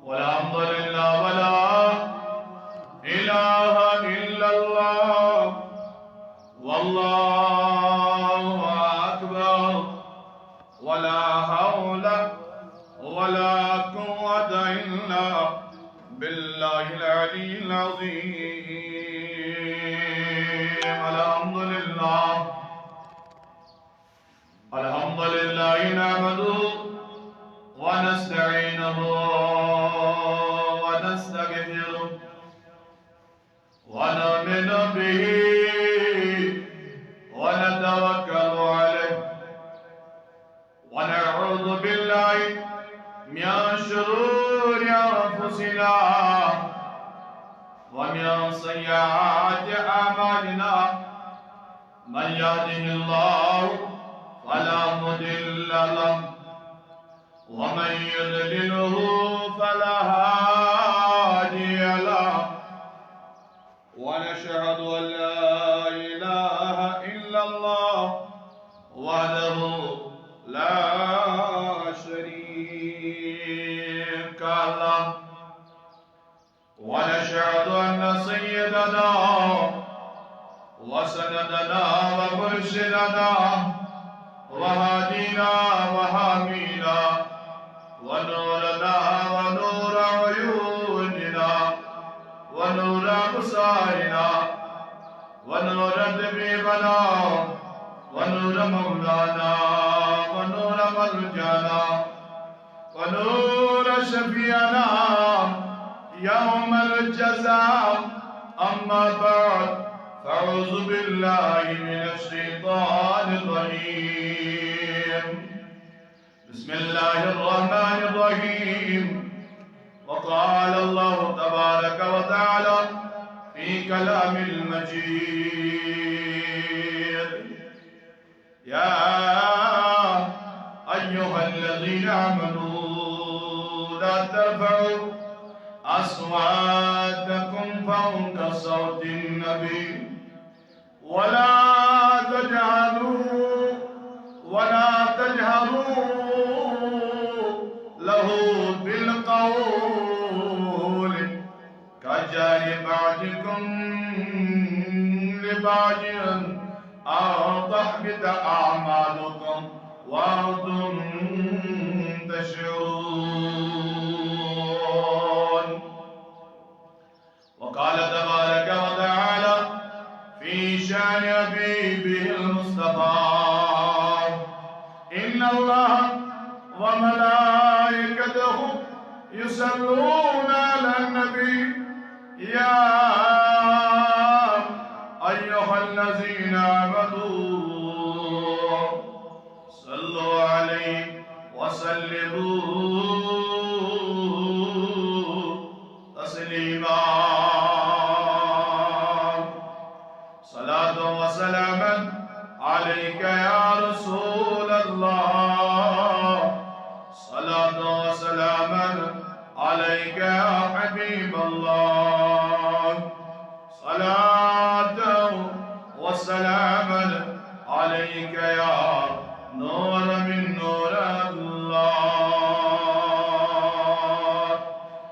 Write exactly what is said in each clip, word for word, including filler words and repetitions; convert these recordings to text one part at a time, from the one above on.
والحمد لله ولا إله إلا الله والله أكبر ولا حول ولا قوة إلا بالله العلي العظيم. الحمد لله. الحمد لله نحمده ونستعينه ونستغفره ونؤمن به ونتوكل عليه ونعوذ بالله من شرور أنفسنا ومن سيئات أعمالنا. من يهده الله فلا مضل له ومن يضلله فلا هادي له. ونشهد أن لا إله إلا الله وحده لا شريك له. ونشهد أن سيدنا وسندنا ومرشدنا وهادينا وحامينا ونورنا ونور عيوننا ونور أبصارنا ونور طبيبنا ونور مولانا ونور ملجانا ونور شفيعنا يوم الجزاء. أما بعد، فأعوذ بالله من الشيطان الرجيم. بسم الله الرحمن الرحيم. وقال الله تبارك وتعالى في كلام المجيد: يا أيها الذين آمنوا لا ترفعوا أصواتكم فوق صوت النبي ولا تجهروا ولا تجهروا له بالقول كجهر بعضكم لبعض أن تحبط أعمالكم وأنتم تشعرون. وقال تبارك وتعالى في شأن حبيبه المصطفى: إن الله وملائكته يصلون على النبي، يا أيها الذين آمنوا صلوا عليه وسلموا تسليما. صلاة وسلاما عليك يا رسول الله، صلاة وسلاما عليك يا حبيب الله، صلاة وسلاما عليك يا نور من نور الله.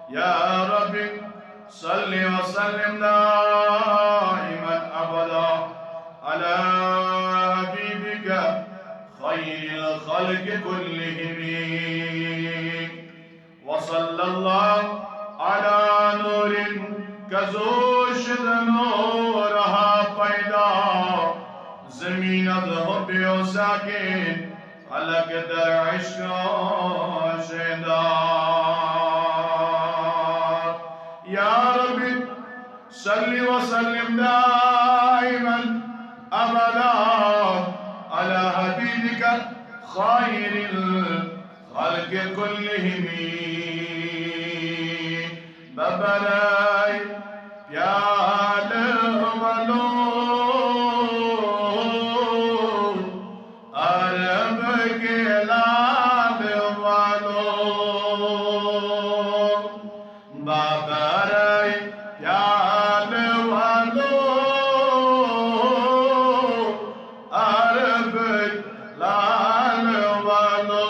يا رب صل وسلم دائما أبدا على حبيبك خير الخلق كلهم. وصلى الله على نور كزوشد نورها پیدا، زمین از حب و ساکن فلک در عشق شیدا. یا رب صل وسلم دائما أبدا على حبيبك خير الخلق كلهم. ببرای پیال ولو عرب کے لال والو، ببرای پیال والو عرب لال والو.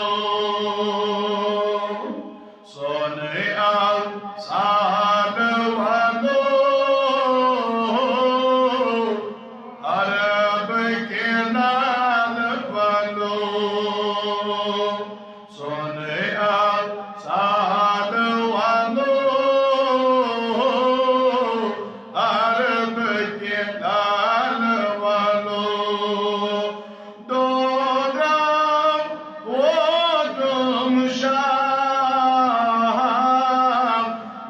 سال ونو، عرب کنال ونو، سون سال ونو، عرب کنال ونو۔ دوران ووتم شام،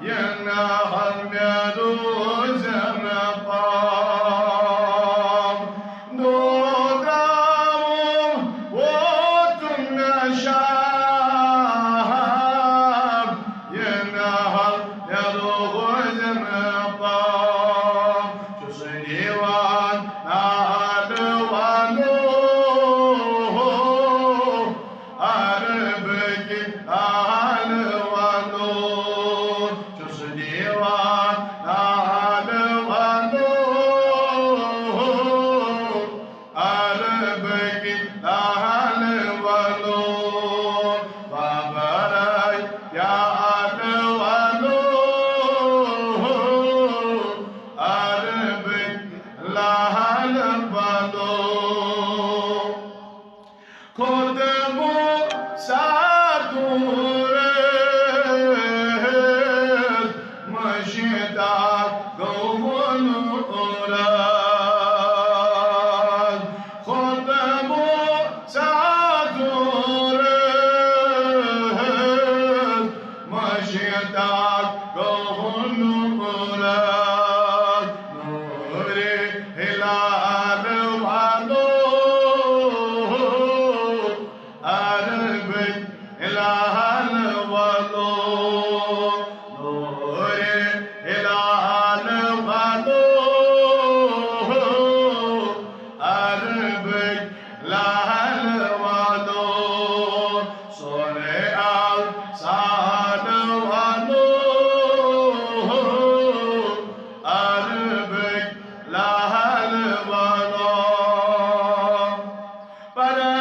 ینہل مےٚ روزن پام۔ دوران ووتم شام، ینہل مےٚ روزن پام۔ چھُس دیوان نال ونو، عرب کنال ونو۔ چھُس دیوان نال ونو، عرب کنال ونو۔ بابرای یاد ونو، عرب کنال ونو۔ خطبہ ساتور مشتاق گون اوراد۔ خطبہ ساتور مشتاق گون اوراد۔ نور ہلال ونو، عرب ہلال ونو۔ نور ہلال ونو، عرب ہلال ونو۔ سورہ السال ونو، عرب ہلال ونو۔ پرے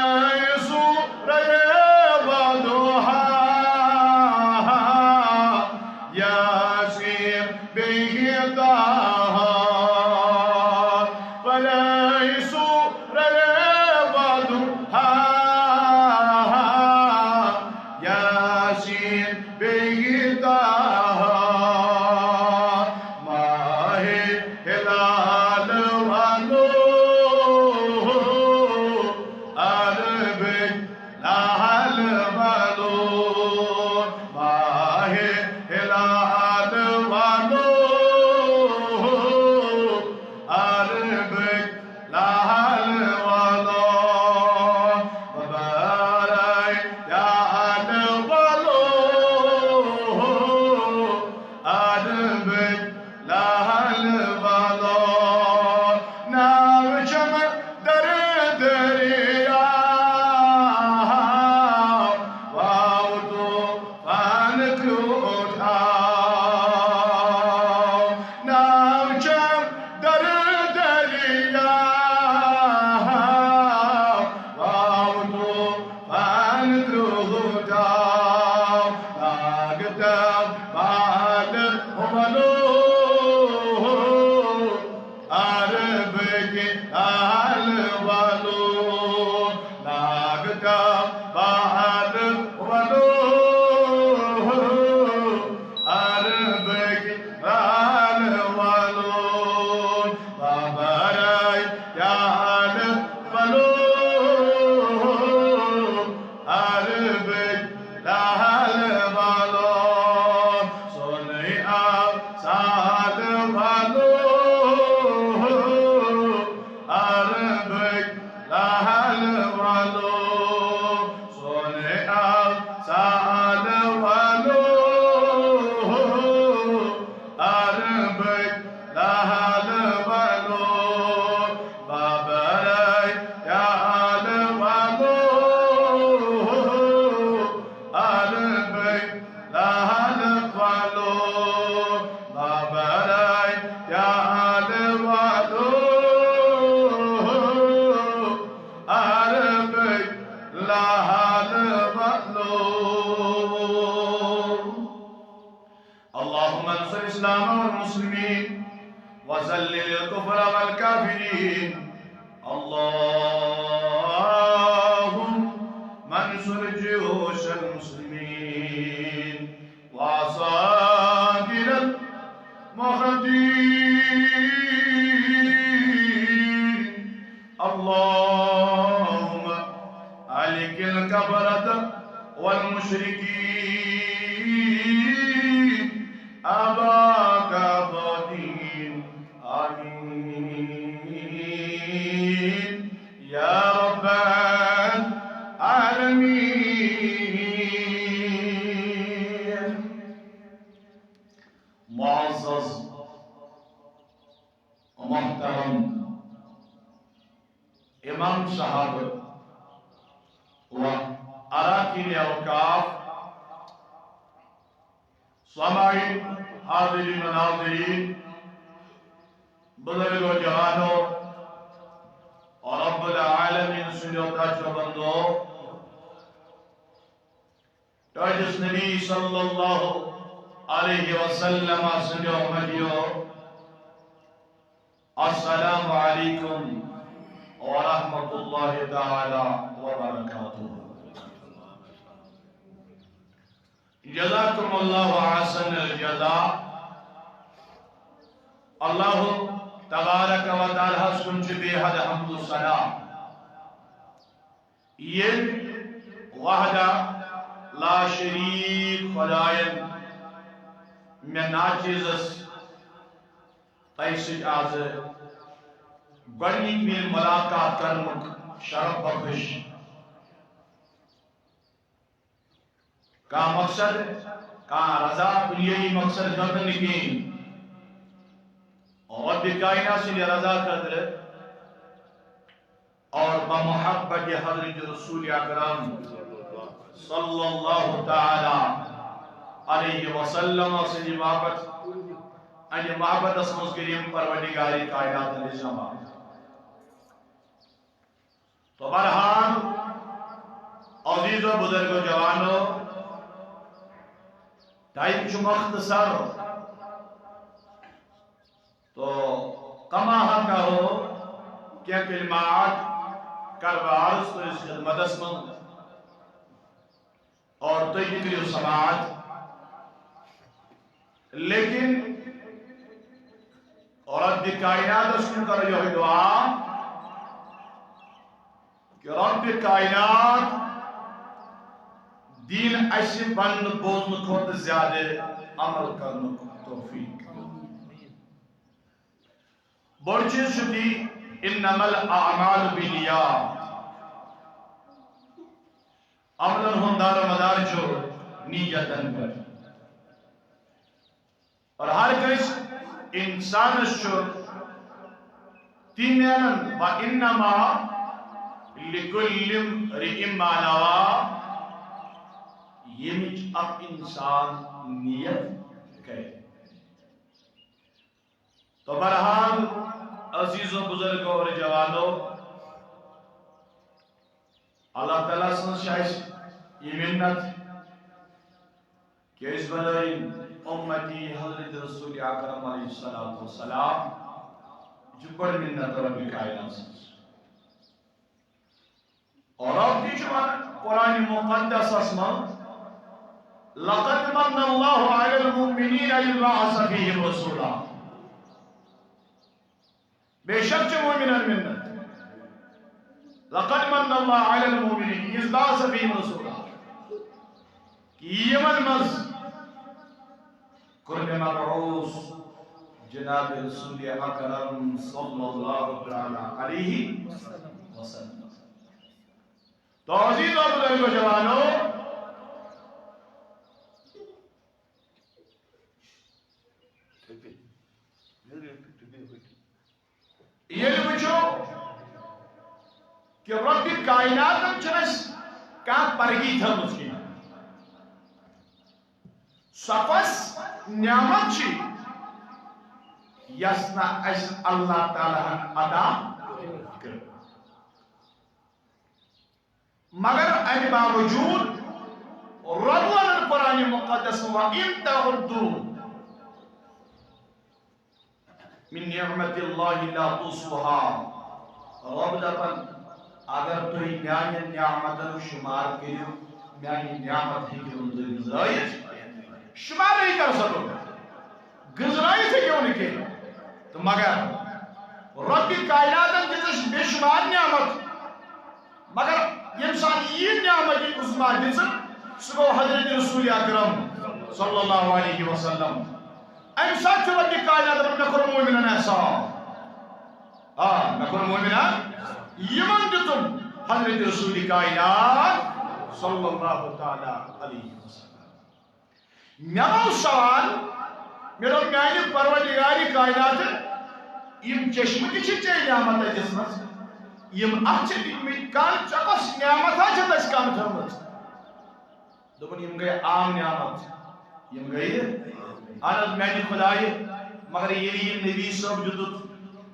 سورہ والضحی، یاسین بیٚیہِ طٰہٰ۔ پرے سورہ والضحی، یاسین بیٚیہِ طٰہٰ۔ ماہِ ہلال ونو، عرب ہلال ونو۔ ماہِ ہلال ونو، عرب ہلال ونو۔ بابرای یاد ونو، عرب ہلال ونو۔ ناو چھم در دریا، واو طوفان کرٛوٹھ آو۔ ناو چھم در دریا، واو طوفان کرٛوٹھ آو۔ لاگتم بال ونو، عرب کنال ونو۔ لاگتم بال ونو، عرب کنال ونو۔ بابرای یاد ونو، عرب ہلال ونو۔ سورہ السا اللهم انصر الإسلام والمسلمين وذلل الكفر والكافرين. اللهم انصر جيوش المسلمين وعساكر المرتدين. اللهم أهلك الكفرة والمشركين أباك أبادين. آمين يا رب العالمين. معزز و محترم امام صاحب و اراکین اوقاف، سامعین، حاضرین و ناظرین، بزرگ و جوانو، اور رب العالمین سنیو تاچو بندو، ٹٲٹھِس نبی صلی اللہ علیہ وسلم سٕنٛدیو مدیو۔ السلام علیکم ورحمۃ اللہ تعالی وبرکاتہ۔ جزاکم اللہ احسن الجزاء۔ اللہ تبارک و تعالی ہس کن چھ بے حد حمد و ثنا۔ ییٚمۍ وحدہ لا شریک خدایَن مےٚ ناچیزس تۄہہِ سۭتۍ آز گۄڈنِکۍ مِلۍ ملاقات کرنُک شرف بخش۔ کانٛہہ مقصد، کانٛہہ رضا، دُنیٲیی مقصد خٲطرٕ نہٕ کِہیٖنۍ۔ رۄبِ کاینات سٕنٛدِ رضا خٲطرٕ اور بمحبت حضرت رسول اکرم صلی اللہ تعالی علیہ وسلم سٕنٛدِ محبت، اَمہِ محبتس منٛز کٔرِم پروردگار کائنات اجتماع۔ تو بہرحال، عزیز و بزرگ و جوانو، ٹائم چھُ مختصر، تو کما حقہ کینٛہہ کلمات کرٕ بہٕ عرض تُہنٛدِس خدمتس منٛز، اور تُہۍ تہِ کٔرِو سماعت۔ لیکن رب کائناتس کُن کرو یہے دعا کہ رب کائنات دِیِن اسہِ وننہٕ بوزنہٕ کھۄتہٕ زیادٕ عمل کرنُک توفیق۔ بوٚڑ چیٖز چھُ تی، انما الاعمال بالنیات۔ عملن ہُنٛد دار و مدار چھُ نیتن پٮ۪ٹھ۔ اور ہر کٲنٛسہِ انسانس چھُ تی میلان، وانما لکل امرئ ما نویٰ، ییٚمِچ اکھ انسان نیت کرِ۔ تو بہرحال، عزیز و بزرگ اور جوانو، اللہ تعالیٰ سٕنٛز چھِ اَسہِ یہِ مِنت کہ أسۍ بنٲیِن اُمتی حضرت رسول اکرم علیہ الصلوۃ والسلام۔ یہِ چھِ بٔڑ مِنت رۄبِ کائنات سٕنٛز۔ اور رب تہِ چھُ وَنان قرآن مقدسس منٛز، لقد من اللہ علی المؤمنین اذ بعث فیہم رسولا۔ بے شک چھُ مومنن منت۔ لقد من اللہ علی المؤمنین اذ بعث فیہم رسولا۔ کہ یِمن منٛز کوٚر مےٚ مبعوث جناب رسول اکرم صلی اللہ تعالی علیہ وسلم۔ تو عزیز و بزرگ و جوانو، ییٚلہِ وٕچھو کہ رۄبِ کائناتن چھُنہٕ اَسہِ کانٛہہ پرگی تھٲومٕژ کینٛہہ۔ سۄ کۄس نعمت چھِ یۄس نہٕ اَسہِ اللہ تعالیٰ ہن عطا کٔر؟ مگر اَمہِ باوجوٗد رۄب وَنان قرآن مقدس، وَإِن تَعُدُّوا من نعمت اللہ لا تحصوها۔ رب دپان، اگر تُہۍ میانٮ۪ن نعمتن شمار کٔرِو، میانہِ نعمت ہیٚکِو نہٕ تُہۍ گٔنزرٲیِتھ۔ شمارٕے کر سا بہٕ۔ گٔنزرٲیِتھ ہیٚکِو نہٕ کینٛہہ۔ تہٕ مگر رۄبِ کائناتن دِژ اَسہِ بے شمار نعمت۔ مگر ییٚمہِ ساتہٕ یہِ نعمت عظمیٰ دِژٕن، سُہ گوٚو حضرت رسول اکرم صلی اللہ علیہ وسلم۔ اَمہِ ساتہٕ چھُ رۄبِ کائنات دَپان، مےٚ کوٚر مومنن احسان۔ آ، مےٚ کوٚر مومنن، یِمن دیُتُم حضرت رسول کائنات صلی اللہ تعالیٰ علیہ وسلم۔ مےٚ گوٚو سوال، مےٚ دوٚپ، میانہِ پروردگارِ کائنات، یِم چشمہٕ تہِ چھِ ژےٚ نعمت دِژمٕژ، یِم اَتھٕ چھِ دِتمٕتۍ، کَن، ژےٚ کۄس نعمت چھےٚ اَسہِ کَم تھٲومٕژ؟ دوٚپُن، یِم گٔے عام نعمت، یِم گٔے، اہن حظ، میانہِ خدایہِ، مگر ییٚلہِ یہِ نبی صٲب دیُتُتھ،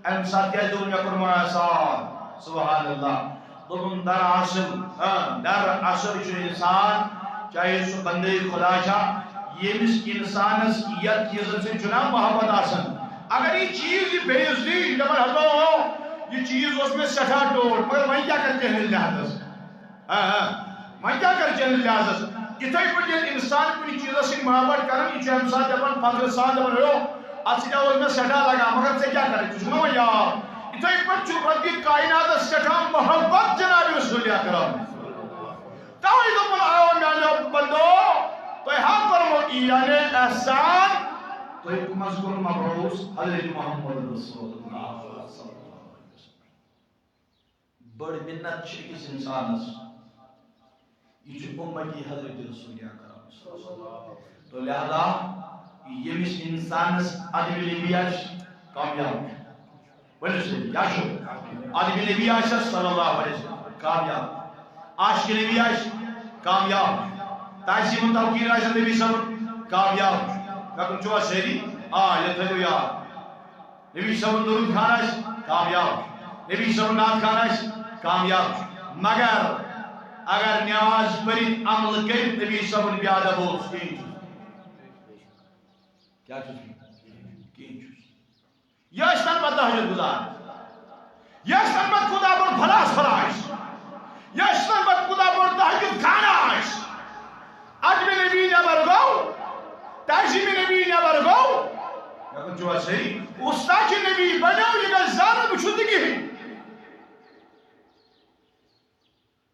اَمہِ ساتہٕ کیٛازِ دوٚپ مےٚ کوٚرمُت احسان؟ سبحان اللہ۔ دوٚپُن، دراصل، ہاں، دراصل چھُ اِنسان، چاہے سُہ بندے خدا چھا، ییٚمِس اِنسانَس یَتھ چیٖزَس سۭتۍ چھُنہ محبت آسان۔ اگر یہِ چیٖز یہِ بیٚیِس دی، دَپان، ہتو، یہِ چیٖز اوس مےٚ سٮ۪ٹھاہ ٹوٹھ، مگر وۄنۍ کیٛاہ کَرٕ چٲنِس لحاظَس؟ ہاں، ہاں۔ وۄنۍ کیٛاہ کَرٕ چٲنِس لحاظَس؟ یِتھَے پٲٹھۍ ییٚلہِ اِنسان کُنہِ چیٖزَس سۭتۍ محبت کَران، یہِ چھُ اَمہِ ساتہٕ دَپان، فخرٕ سان دَپان، ہیو، اَتھ سۭتۍ اوس مےٚ سٮ۪ٹھاہ لگان، مگر ژےٚ کیٛاہ کَرَے؟ ژٕ چھُکھ نہ وۄنۍ یار۔ یِتھَے پٲٹھۍ چھُ رۄبِ کائناتَس سٮ۪ٹھاہ محبت جناب رسول اکرم۔ تَوَے دوٚپُن، آو میٛانیو بندو، تۄہہِ ہا کوٚرمُت یی یعنی احسان، تۄہہِ کَمَس کوٚر مبروس حضرت محمد رسول اللہ صلی اللہ علیہ وسلم۔ بٔڑ مِنت چھِ أکِس اِنسانَس، یہِ چھُ اُمتی حضرت رسول اکرم۔ تو لہذا ییٚمِس اِنسانَس ادبِ نبی آسہِ، کامیاب چھُ۔ ؤنِو سا، کیٛاہ چھُ؟ ادبِ نبی آسٮ۪س صلی اللہ علیہ وسلم، کامیاب۔ عاشقِ نبی آسہِ، کامیاب۔ تعظیم و توقیر آسہِ نبی صٲبُن، کامیاب۔ مےٚ کُن چھُوا سٲری؟ آ، یہِ تھٲیِو یاد۔ نبی صٲبُن درود خان آسہِ، کامیاب۔ نبی صٲبُن نعت خان آسہِ، کامیاب۔ مگر اگر نماز پٔرِتھ عمل کٔرِتھ نبی صٲبُن بے ادب اوس، کِہیٖنۍ چھُس۔ کیٛاہ چھُس؟ کِہیٖنۍ چھُس۔ یہِ ٲسۍ تَمہِ پَتہٕ تہجد گُزار۔ یہِ ٲسۍ تَمہِ پَتہٕ کوٗتاہ بوٚڑ فلاس فلاس۔ یہِ ٲسۍ تَمہِ پَتہٕ کوٗتاہ بوٚڑ تہجد خانہ آسہِ۔ ادبِ نبی نٮ۪بر گوٚو، تعظیمِ نبی نٮ۪بر گوٚو۔ مےٚ کُن چھُوا سٲری؟ اُستادِ نبی بنیو، یہِ گژھِ زانُن، بہٕ چھُس نہٕ کِہیٖنۍ۔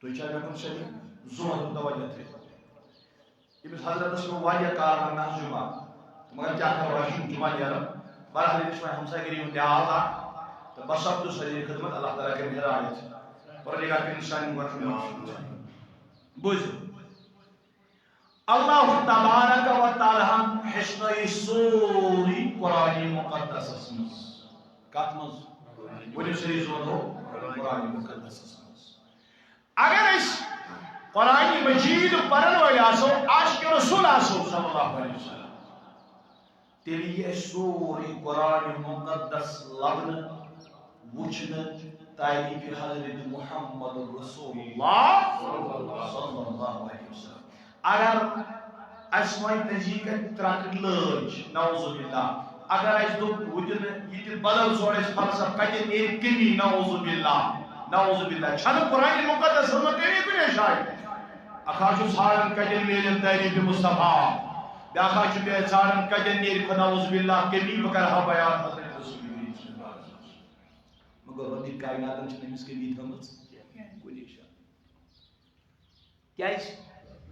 تُہۍ چھا مےٚ کُن سٲری زوٗنہٕ توجہ تھٲوِتھ؟ أمِس حضرتس پیوٚو واریاہ کال وَننَس جمعہ، تہٕ مگر کیٛاہ کَرو، اَسہِ چھُنہٕ جمعہ نیران۔ بہرحال، ییٚتہِ چھِ وۄنۍ ہمسایہِ گٔری ہُنٛد لحاظ اَکھ، تہٕ بہٕ سَپدُس حضرت خدمت، اللہ تعالیٰ کَرِ ہدایت۔ پروردگار کٔرِنۍ سانٮ۪ن گۄڈٕ بوٗزِو۔ اللہ تبارک و تعالیٰ ہن ہیٚچھنٲیِتھ سورُے قرآنِ مُقدسَس منٛز۔ کَتھ منٛز؟ ؤنِو سٲری زوٗنہٕ، قرآنِ مُقدسَس منٛز۔ اگر أسۍ قرآنِ مجیٖد پَرَن وٲلۍ آسو، عاشقِ رسول آسو صلی اللہ علیہ وسلم، تیٚلہِ یی اَسہِ سورُے قرآنِ مُقدس لَبنہٕ، وٕچھنہٕ، تعریٖفِ حضرت محمد رسول اللہ صلی اللہ علیہ وسلم۔ اگر اَسہِ وۄنۍ نزدیٖک ترٛکھ لٲج، نعوذ باللہ، اگر اَسہِ دوٚپ، وٕنکیٚن یہِ تہِ بدل ژھوٚر اَسہِ فلسفہٕ، کَتٮ۪ن نیرِ کٔمی، نعوذ باللہ، نعوذ باللہ۔ چھَنہٕ قرآنِ مُقدسَس منٛز کٔمی کُنے جایہِ۔ اَکھ ہا چھُ ژھانڈان کَتٮ۪ن میلن تعریٖفِ مصطفیٰ، بیٛاکھ ہا چھُ بیٚیہِ ژھانڈان کَتٮ۪ن نیرِ خۄدا، نعوذ باللہ، کٔمی۔ بہٕ کَرٕ ہا بیان حضرت رسول کریم صلی اللہ علیہ وسلم۔ مگر رۄبِ کائناتَن چھَنہٕ أمِس کٔمی تھٲومٕژ کُنے جایہِ۔ کیٛازِ؟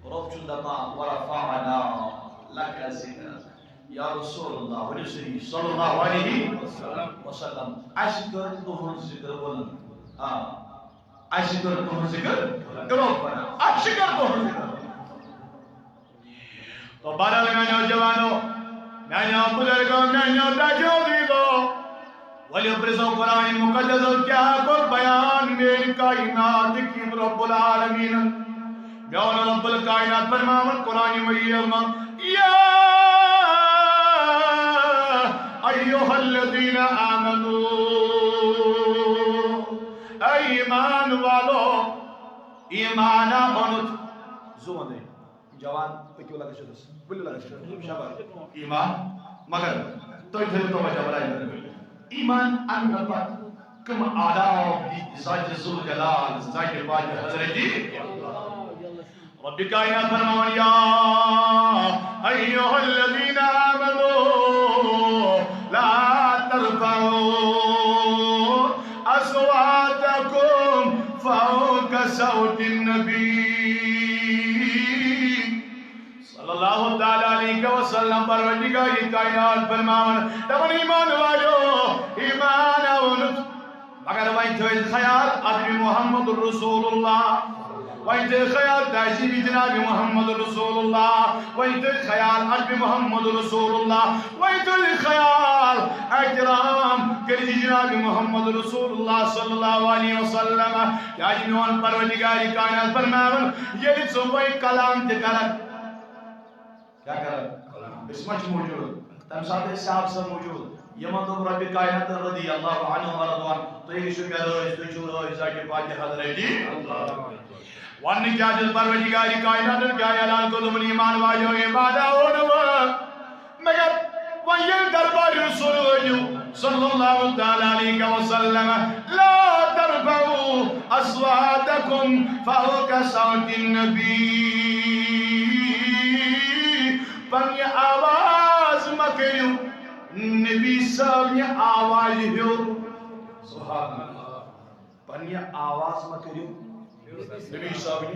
رۄب چھُ دَپان، "ورفعنا لک ذکرک"۔ یا رسول اللہ، ؤنِو سٲری، صلی اللہ علیہ وسلم۔ اَسہِ کٔر تُہُنٛد ذِکر بُلند۔ آ، اَسہِ کٔر تُہُنٛد ذِکر، کٔرِو پَران۔ اَسہِ کٔر تُہُنٛد ذِکر۔ تو بہرحال میٛانیو جوانو، میٛانیو بُزرگو، میٛانیو درٛاجیو عزیزو، ؤلِو پرٛژھو قرآنِ مُقدسو کیٛاہ کوٚر بیان میٛانہِ کائناتٕکۍ یِم رب العالمیٖنَن۔ میون رب الکائنات فرماوان قرآنِ مجیدس منٛز، یا ایھا الذین آمنوا، اے ایمان والو، ایمان آ بنت۔ زوندے جوان، پٔکِو لگس شدس، بُلہِ لگس شدس، شاباش۔ ایمان، مگر تُہۍ تھٲیِو توجہ برابر۔ ایمان اننہٕ پتہٕ کم آداب دی ذات ذوالجلال، ذات پاک حضرت؟ رب کائنات فرماوان، یا ایھا الذین آمنوا لا ترفعوا اصواتکم فوق صوت النبی۔ صلی اللہ تعالیٰ علیہ وسلم، پروردگار کائنات فرماوان، دپان، ایمان والو، ایمان آونت، مگر وۄنۍ تھٲیِو خیال ادب محمد رسول اللہ، وۄنۍ تھٲیِو خیال تہذیب جناب محمد رسول اللہ، وۄنۍ تھٲیِو خیال ادب محمد رسول اللہ، وۄنۍ تھٲیِو خیال احترام کٔرِو جناب محمد رسول اللہ صلی اللہ علیہ وسلم۔ کیازِ میون پروردگار کائنات فرماوان، ییٚلہِ ژٕ وۄنۍ کلام تہِ کرکھ، کیٛاہ کران؟ أسۍ ما چھِ موجود؟ تَمہِ ساتہٕ ٲسۍ صاحب صٲب موجود۔ یِمن دوٚپ رۄبِ کائنات رضی اللہ عنہ ورضوان، تُہۍ ٲسِو مےٚ رٲضۍ، تُہۍ چھِو رٲضۍ ذاتِ پاکِ حضرتی۔ وَننہٕ کیٛاہ دیُت پروردگارِ کائناتن، کیٛاہ اعلان کوٚر؟ دوٚپُن، ایمان والیو، ایمان آو نہٕ وۄنۍ۔ مگر وۄنۍ ییٚلہِ دربارِ رسول وٲتِو صلی اللہ تعالیٰ علیہ وسلم، لا ترفعوا اصواتکم فوق صوت النبی۔ پننہِ آواز مہ کٔرِو نبی صٲبنہِ آوازِ ہیوٚر۔ سبحان اللہ۔ پننہِ آواز مہ کٔرِو نبی صٲبنہِ۔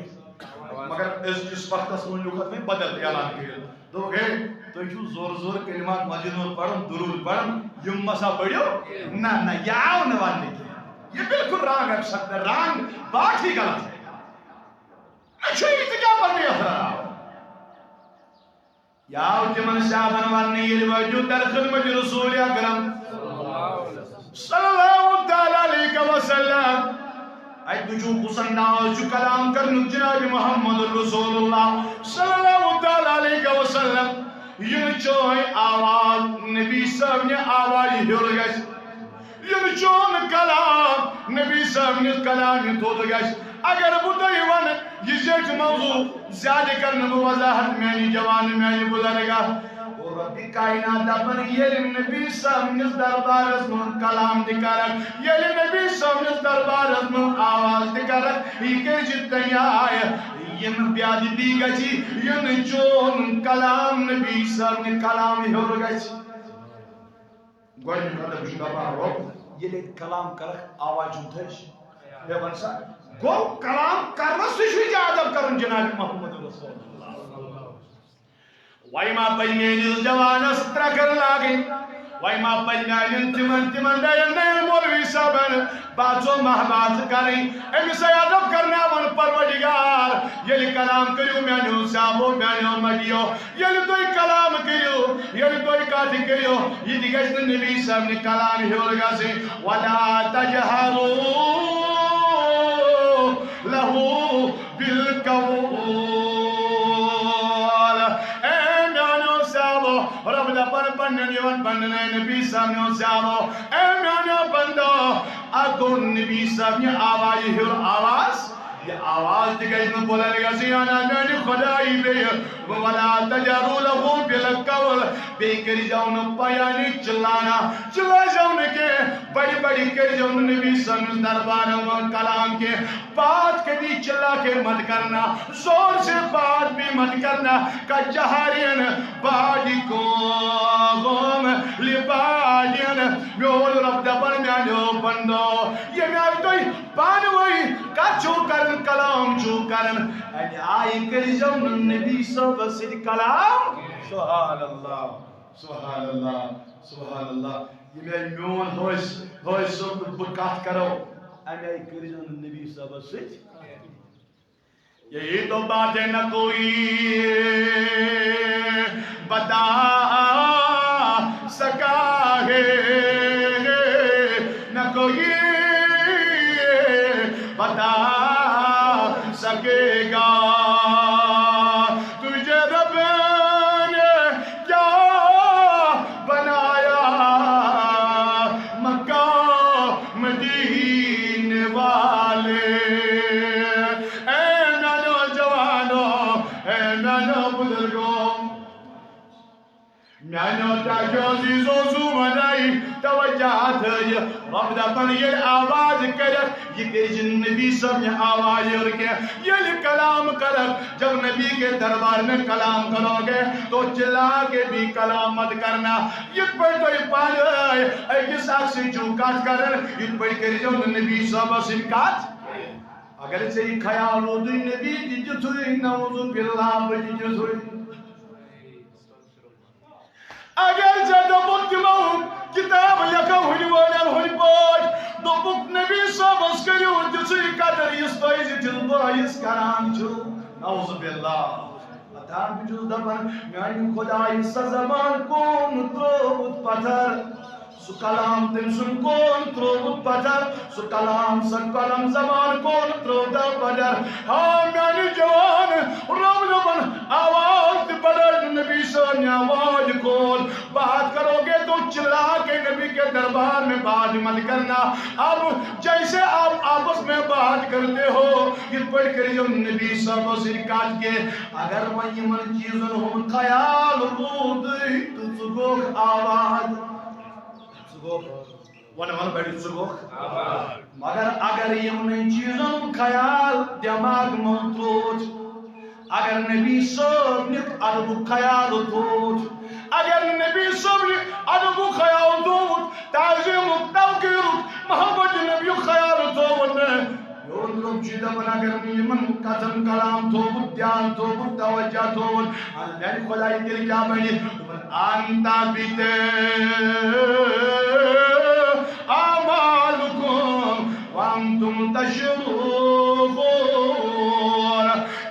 مگر أزکِس وقتس منٛز لیوٗکھ اتھ وۄنۍ بدل اعلان کٔرِتھ۔ دوٚپُکھ، ہے، تُہۍ چھِو زورٕ زورٕ کلمات مسجدن منٛز پران، درود پران، یِم مسا پٔرِو؟ نہ، نہ، یہِ آو نہٕ وننہٕ کینٛہہ۔ یہِ بالکل رانگ اکھ سخت رانگ، باقٕے غلط۔ اچھا، یہِ تہِ کیٛاہ پرنہٕ یتھ راتھ؟ یہِ آو تِمن صحابن وننہٕ، ییٚلہِ وٲتِو در خدمت رسول اکرم صلی اللہ تعالیٰ علیہ وسلم۔ اتہِ وٕچھِو کُس انداز چھُ کلام کرنُک جناب محمد رسول اللہ صلی اللہ تعالیٰ علیہ وسلم۔ یِنہٕ چٲنۍ آواز نبی صٲبنہِ آوازِ ہیوٚر گژھِ۔ یِنہٕ چون کلام نبی صٲبنہِ کلامہِ تھوٚد گژھِ۔ اگر بہٕ تۄہہِ ونہٕ، یہِ زیٹھ موضوع زیادٕ کرنہٕ بہٕ وضاحت میانہِ جوان، میانہِ بزرگا۔ گوٚو رۄبِ کائنات دپان، ییٚلہِ نبی صٲبنِس دربارس منٛز کلام تہِ کرکھ، ییٚلہِ نبی صٲبنِس دربارس منٛز آواز تہِ کرکھ، یہِ کٔرۍ زِ تَمہِ آیہِ، یِنہٕ بے ادبی گژھِ، یِنہٕ چون کلام نبی صٲبنہِ کلامہِ ہیوٚر گژھِ۔ گۄڈٕنیُک ادب چھُ دپان، رۄب، ییٚلہِ أسۍ کلام کرکھ، آواز چھُنہٕ تھٔج۔ ہے، وَن سا، گوٚو کلام کرنس سۭتۍ چھُ یہِ ادب کرُن جناب محمد رسول اللہ۔ وۄنۍ ما پَزِ میٲنِس جوانس ترٛکر لاگٕنۍ؟ وۄنۍ ما پَزِ میانٮ۪ن تِمن، تِمن نَین، نَین مولوی صٲبن باتھ و محبت کرٕنۍ؟ أمِس ہے ادب کرناوان پروردگار۔ ییٚلہِ کلام کٔرِو میانیو صحابو، میانیو مدیو، ییٚلہِ تُہۍ کلام کٔرِو، ییٚلہِ تُہۍ کتھ کٔرِو، یہِ تہِ گژھِ نہٕ نبی صٲبنہِ کلامہِ ہیوٚر گژھٕنۍ۔ وَلَا تَجْهَرُوا لَهُ بِالْقَوْلِ۔ اے میانیو صحابو، رۄب دپان پننٮ۪ن یِمن پننٮ۪ن، اے نبی صٲبنیو صحابو، اے میانیو بندو، اَتھ گوٚو نبی صٲبنہِ آوازِ ہیوٚر آواز۔ یہِ آواز تہِ گژھِ نہٕ بُلند گژھٕنۍ، انا میانہِ خدایہِ بیٚیہِ۔ وَلَا تَجْهَرُوا لَهُ بِالْقَوْلِ۔ بیٚیہِ کٔرۍزیو نہٕ بیان چِلانہ، چِلٲیزیو نہٕ کینٛہہ، بڑِ بڑِ کٔرۍزیو نہٕ نبی صٲبنِس دربارس منٛز کلام کینٛہہ۔ بات کبھی چلا کے مت کرنا، زور سے بات بھی مت کرنا، کَجَہَرِی بَعْضُکُم لِبَعْضٍ۔ میون رۄب دپان، میانیو بندو، ییٚمہِ آیہِ تُہۍ پانہٕ ؤنۍ کتھ چھِو کران، کلام چھِو کران، امہِ آیہِ کٔرۍزیو نہٕ نبی صٲبس سۭتۍ کلام۔ سبحان اللہ، سبحان اللہ، سبحان اللہ۔ ییٚمہِ آیہِ میون حٲج، حٲج صٲب تہٕ بہٕ کتھ کرو، امہِ آیہِ کٔرۍزیو نہٕ نبی صٲبس سۭتۍ۔ یہی تو بات ہے، نہ کوئی بتا سکا ہے، نہ کوئی بتا سکے گا، تجھے رب نے کیا بنایا مکہ مدینے والے۔ اے میانو جوانو، اے میانو بزرگو، تاکہ عزیزو زو ونائی توجہ تھٲیِو۔ رب دپان ییٚلہِ آواز کرکھ، یہِ کٔرۍ زِ نبی صٲب نہِ آواز یور کینٛہہ۔ ییٚلہِ کلام کرکھ، جب نبی کے دربار میں کلام کرو گے تو چلا کے بھی کلام مت کرنا۔ یِتھ پٲٹھۍ تُہۍ پانہٕ أکِس اکھ سۭتۍ چھِو کتھ کران، یِتھ پٲٹھۍ کٔرۍ زیو نہٕ نبی صٲبس سۭتۍ کتھ۔ اگر ژےٚ یہِ خیال روٗدُے نبی تہِ تیُتھُے، نعوذ باللہ، بہٕ تہِ تیُتھُے۔ اگر ژےٚ دوٚپُکھ تِمو کِتاب لیکھو ہُنہِ وٲلٮ۪ن ہُنہِ پٲٹھۍ، دوٚپُکھ نبی صٲبس کٔرِو تِژھٕے قدر یِژھ تۄہہِ زِ دِل بٲیِس کران چھِو۔ نعوذ باللہ۔ پتہ بہٕ چھُس دپان، میانہِ خدایہِ سۄ زبان کون ترٛووُت پتھر؟ سُہ کلام تٔمۍ سُنٛد کون ترٛووُت پتھر؟ سُہ کلام، سۄ قلم زبان کون ترٛووتا پتھر؟ ہا میانہِ جوان، رب دپان آواز تہِ بڑٲے نہٕ نبی صٲب نہِ آواز کھول۔ بات کرو گے تو چلا کے نبی کے دربار میں بات مت کرنا۔ اب جیسے آپ آپس میں بات کرتے ہو، یِتھ پٲٹھۍ کٔرِو نبی صٲبس سۭتۍ کتھ کینٛہہ۔ اگر وۄنۍ یِمن چیٖزن ہُنٛد خیال روٗدُے تہٕ ژٕ گوکھ آباد۔ ژٕ گوکھ، وَن، وَن بڑِ، ژٕ گوکھ۔ مگر اگر یِمنٕے چیٖزن ہُنٛد خیال دٮ۪ماغ منٛز ترووُتھ، اگر نبی صٲب نیُک ادبُک خیال تھووُتھ، اگر نبی صٲب نیُک ادبُک خیال تھووُتھ، تعظیمُک، توقیرُک، محبت نبیُک خیال تھووُتھ نہٕ، میون رب چھُ دپان، اگر نہٕ یِمن کتھن کلام تھووُتھ، دھیان تھووُتھ، توجہ تھووُتھ، اَدٕ میانہِ خدایہِ تیٚلہِ کیٛاہ بنہِ؟ دوٚپُن، انت بت اعمالکم وانتم تشعرون۔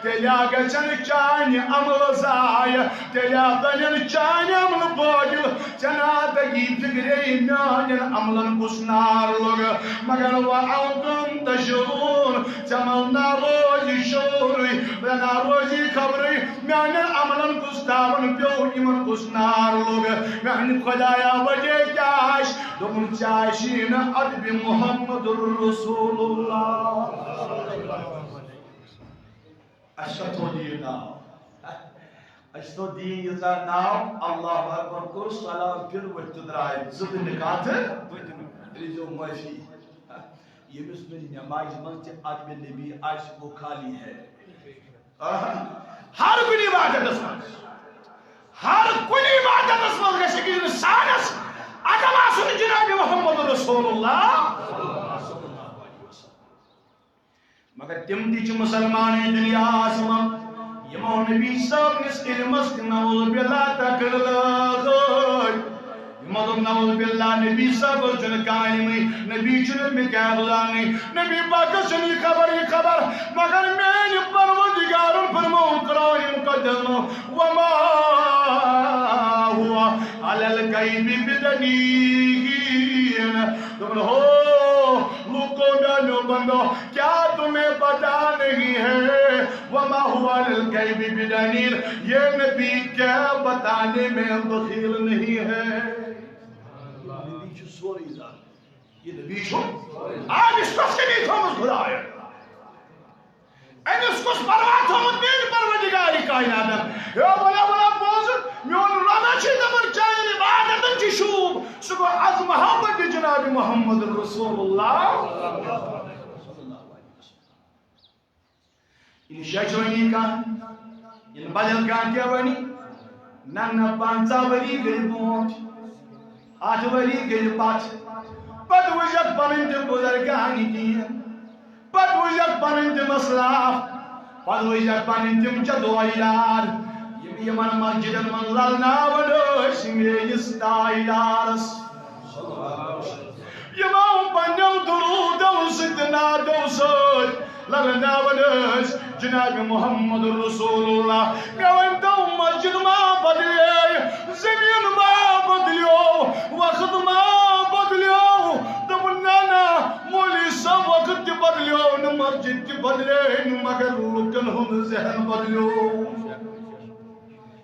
تیٚلہِ گژھن چانہِ عملہٕ ضایع، تیٚلہِ بنن چانہِ عملہٕ بٲطل۔ ژےٚ نا تگی فکرے میانٮ۪ن عملن کُس نار لوٚگ، مگر وانتم تشعرون، ژےٚ منٛز نا روزِ شعورٕے، ژےٚ نا روزِ خبرٕے میانٮ۪ن عملن کُس تاون پیوٚو، یِمن کُس نار لوٚگ۔ میانہِ خدایا، وجہ کیٛاہ آسہِ؟ دوٚپُن، ژےٚ آسی نہٕ ادبِ محمد رسول اللہ۔ اَسہِ چھا تھوٚد یہِ ناو؟ اَسہِ تھوٚد دیٖن ییٖژاہ ناو، اللہ اکبر کوٚر، سلام پھِر، ؤتھۍ تہٕ درٛاے، زٕ تہٕ نکاح تہٕ ترٛیٚیہِ زیو معٲفی۔ ییٚمِس نہٕ نٮ۪مازِ منٛز تہِ ادبِ نبی آسہِ، وہ خالی ہے۔ آہا۔ ہر کُنہِ عبادتس منٛز، ہر کُنہِ عبادتس منٛز گژھِ أکِس انسانس ادب آسُن جناب محمد رسول اللہ۔ مگر تِم تہِ چھِ مُسلمانٕے دُنیاہَس منٛز، یِمو نبی صٲب نِس علمس تہِ نعوذ باللہ تکرار لٲگۍ۔ یِمو دوٚپ، نعوذ باللہ، نبی صٲب چھُنہٕ کانٛہہ علمٕے، نبی چھُنہٕ مےٚ کیٛاہ زانٕے، نبی پاکس چھُنہٕ یہِ خبر، یہِ خبر، مگر میٛانہِ پروردگارن فرموو قرآن مقدس منٛز، وما هو علی الغیب بضنین۔ دوٚپُن، ہو، لوٗکو، میٛانیو بندو، کیا تمہیں پتا نہیں ہے؟ وما هو علی الغیب بضنین، یہ نبی غیب بتانے میں بخیل نہیں ہے۔ نبی چھُ سورُے زانان۔ یہِ نبی چھُ، آ، أمِس کۄس کٔمی تھٲومٕژ خدایَن؟ أمِس کُس پرواہ تھوٚومُت میٛانہِ پروردگارِ کائناتن؟ ہے، وَلا، وَلا، بوز، میون رب چھُ دَپان، چانٮ۪ن عبادتن چھُ شوٗب۔ سُہ گوٚو از محبت جناب محمد رسول اللہ۔ یہِ شیچھوٕنی کانٛہہ، یہِ بدل کانٛہہ کیٛاہ وَنہِ؟ نہ، نہ، پنٛژاہ ؤری گٔے برٛونٛٹھ، ہَتھ ؤری گٔے پتھ، پتہٕ وٕچھکھ پنٕنۍ تِم بُزرگان کِہیٖنۍ۔ پتہٕ وٕچھکھ پنٕنۍ تِم اسلاف، پتہٕ وٕچھکھ پنٕنۍ تِم چودھویدار، یِم یِمن مسجدن منٛز للناوان ٲسۍ میٲنِس تاجدارس۔ یِمو پننیو درودو سۭتۍ نادو سۭتۍ للناوان ٲسۍ جناب محمد رسول اللہ۔ مےٚ ؤنۍ تو، مسجد ما بدلے، زمین ما بدلیو، وقت ما بدلیو؟ دوٚپُن، نہ، نہ، مولوی صٲب، وقت تہِ بدلیو نہٕ، مسجد تہِ بدلے نہٕ، مگر لُکن ہُنٛد ذہن بدلیو۔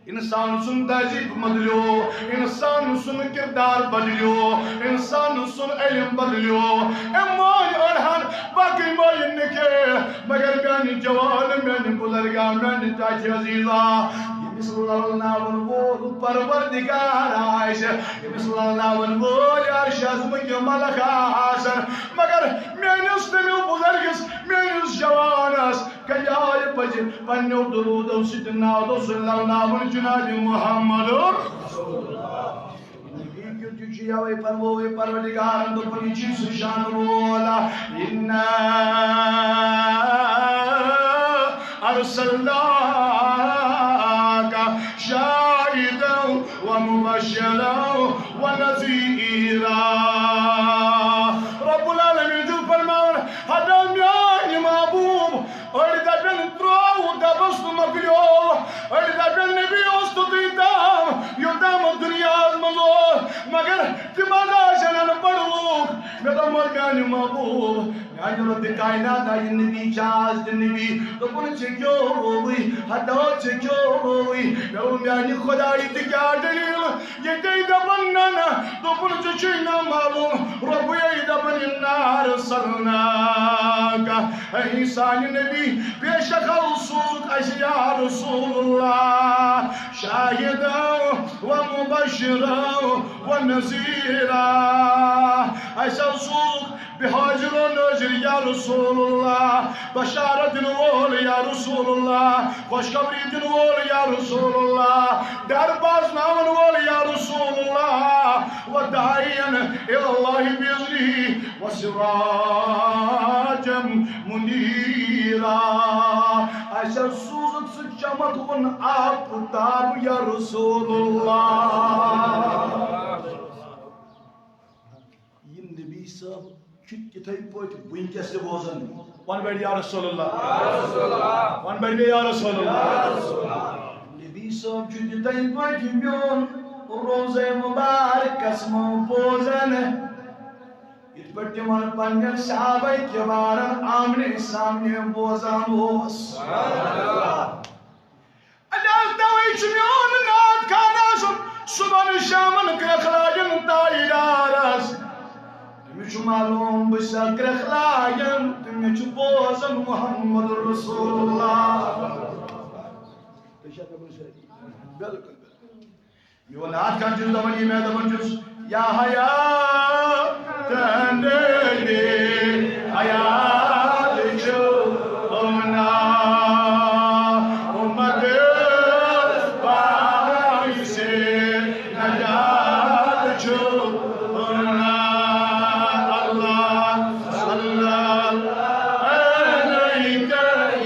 انسان سُنٛد تہذیٖب بدلیو، انسان سُنٛد کردار بدلیو، انسان سُنٛد علم بدلیو۔ أمۍ مٲنۍ أڑہن، باقٕے مٲنۍ نہٕ کینٛہہ، مگر میانہِ جوان، میانہِ بُزرگا، میانہِ چاچہِ عزیزا، ییٚمِس لَلناوَن وول پروردگار آسہِ، ییٚمِس لَلناوَن وٲلۍ عرش عظمٕکۍ ملک آسَن، مگر میٛٲنِس تٔمِس بُزرگَس، میٛٲنِس جوانَس کَمہِ آیہِ پَزِ پنٛنیو دروٗدو سۭتۍ نادو سۭتۍ لَلناوُن جناب محمد؟ نبی کیُتھ یہِ چھُ یَوَے فرمووُے پروردگارَن، دوٚپُن، یہِ چھُے سُہ شان وول۔ إنا أرسلناك شاهدا ومبشرا ونذيرا۔ رب العالمین چھُ فرماوان، ہتا میٛانہِ محبوب، أڑۍ دَپن ترٛوو دَبَس تہٕ مۄکلیو، أڑۍ دَپن نبی اوس توٚتُے تام، یوٚتام دُنیاہَس منٛز اوس، مگر تِم حظ آسن اَن پَڑھ لوٗکھ۔ مےٚ دوٚپمَس، میٛانہِ محبوب، میٛانہِ رۄبِ کائنات، یہِ نبی چھا آز تہِ نبی؟ دوٚپُن، ژےٚ کیٛاہ ہووُے؟ ہتا ژےٚ کیٛاہ ہووُے؟ مےٚ دوٚپ، میٛانہِ خۄدایہِ، تہِ کیٛاہ دٔلیٖل؟ ییٚتے دَپَن، نہ، نہ، دوٚپُن، ژےٚ چھُے نہ معلوم، رۄبٕے دَپَن، إنا أرسلناك، اے سانہِ نبی، بے شک حظ سوٗزُکھ اَسہِ یا رسول اللہ، شاہدا و مبشرا و نذیرا۔ اَسہِ حظ سوٗزُکھ بے حاضر و ناظر یا رسول اللہ، بشارت دِنہٕ وول یا رسول اللہ، خوشخبری دِنہٕ وول یا رسول اللہ، ڈر باسناون وول یا رسول اللہ، و داعیا الی اللہ بإذنہ و سراجا منیرا۔ اَسہِ حظ سوٗزُکھ سُہ چمکوُن آفتاب یا رسول اللہ۔ یہِ نبی صٲب چھُ تِتھَے پٲٹھۍ وٕنکیٚس تہِ بوزان۔ وَن بَڑِ یا رسول اللہ۔ وَن بَڑِ مےٚ یا رسول اللہ۔ نبی صٲب چھُ تِتھَے پٲٹھۍ میون روزے مُبارکَس منٛز بوزان، یِتھ پٲٹھۍ تِمَن پنٛنٮ۪ن صحابہ کِبارَن آمنے سامنے بوزان اوس۔ اَدٕ حظ، تَوَے چھُ میون نعت خان آسان صُبحن شامن کرٛٮ۪کھ لاگان تاجدارس۔ تٔمِس چھُ معلوم بہٕ چھُسا کرٛٮ۪کھ لاگان تہٕ مےٚ چھُ بوزان محمد رسول اللہ۔ تُہۍ چھا مےٚ کُنہِ سۭتۍ؟ بِلکُل، بِلکُل۔ میون نعت خان چھُس دَپان، یہِ مےٚ دَپان چھُس، یا حیات نبی، حیات چھُ نا، اُمت پاک سے نجات چھُ نا۔ اللہ صلی علیک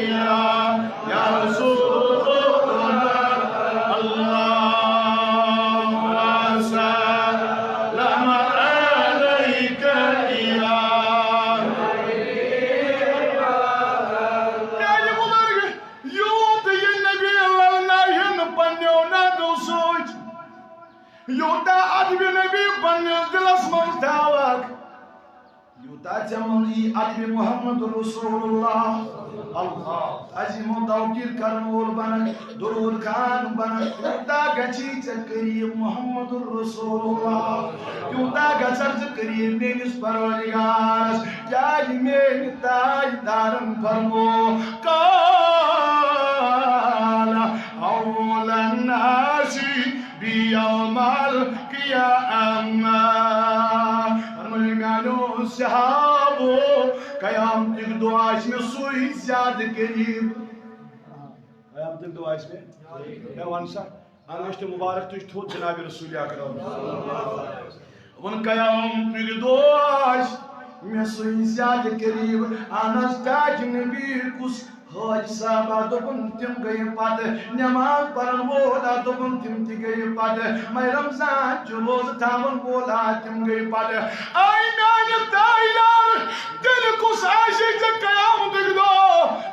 یا یا رسول اللہ، سلام علیک یا۔ میانہِ بُزرگ، یوٗت یہِ نبی للناوہن پننیو نعتو سۭتۍ، یوٗتاہ ادبِ نبی پننِس دِلس منٛز تھاوکھ، یوٗتاہ ژےٚ منٛز یی ادبِ محمد رسول اللہ، اللہ تعظیم و توقیر کرن وول بنکھ، درود خوان بنکھ، تیوٗتاہ گژھی ژےٚ قریب محمد رسول اللہ، تیوٗتاہ گژھکھ ژٕ قریب میٲنِس پروردگارس۔ کیازِ میٲنۍ تاجدارن فرمو، قال اول الناس بی یوم القیامہ۔ فرمٲیِو میانیو صحابو، قیامتٕکۍ دۄہ آسہِ مےٚ سُے زیادٕ قریب۔ قیامتٕکۍ دۄہ آسہِ مےٚ، مےٚ وَن سا، اَنوش تہٕ مُبارک تُج تھوٚد جناب رسول اکرم۔ وَن قیامتٕکۍ دۄہ آسہِ مےٚ سُے زیادٕ قریب۔ اہن حظ، تاج نبی کُس حٲج صٲبہ دوٚپُن، تِم گٔیہِ پتہٕ نٮ۪ماز پرن وول ہا، دوٚپُن، تِم تہِ گٔیہِ پتہٕ ماہِ رمضان چہِ روزٕ تھاون وول ہا، تِم گٔیہِ پتہٕ۔ آے میانہِ تاجدار، تیٚلہِ کُس آسہِ ژےٚ قیامتٕکۍ دۄہ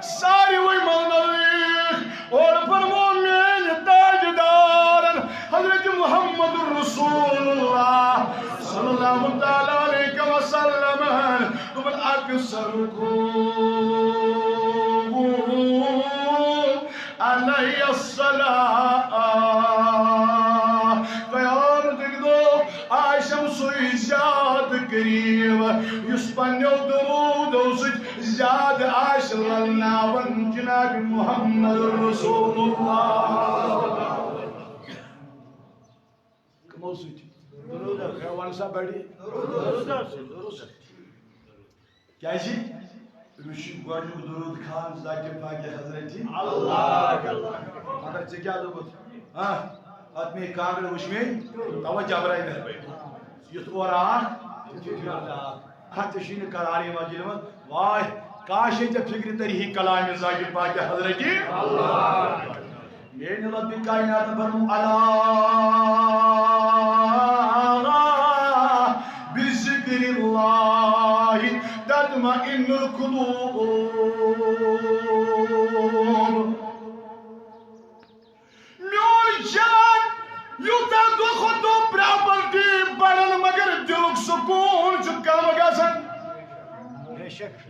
ساروٕے منٛز نزدیٖک؟ اورٕ فرمو میٲنۍ تاجدارن حضرت محمد رسول اللہ صلی اللہ تعالیٰ علیہ وسلم، دوٚپُن، اکثرکم علی الصلاۃ۔ قیامتٕکۍ دۄہ آسٮ۪م سُے زیادٕ قریب، یُس پننیو دروٗدو سۭتۍ زیادٕ آسہِ للناوان جناب محمد رسول اللہ۔ سۭتۍ۔ ہے، وَن سا بَڑِ۔ کیٛازِ؟ أمِس چھُ گۄڈٕنیُک درود خان ذاتِ پاکِ حضرتِ اللہ۔ مگر ژےٚ کیٛاہ دوٚپُتھ؟ ہاں، اَتھ مے کانٛگٕر وٕچھ مے، تَوَے جبرائیل۔ یُتھ اورٕ آکھ، تیُتھ یورٕ آکھ۔ اَتھ ژےٚ چھُے نہٕ قرارٕے یِوان دِنہٕ منٛز۔ واے، کاش ہے ژےٚ فِکرِ تَرِ ہی کلامِ ذاتِ پاکِ حضرتِ اللہ۔ میٛانہِ رۄبِ کائنات فرمو، الا بذکر اللہ تطمئن القلوب۔ میون جان، یوٗتاہ دۄہ کھۄتہٕ دۄہ پراپرٹی بڑان، مگر دِلُک سکوٗن چھُ کم گژھان۔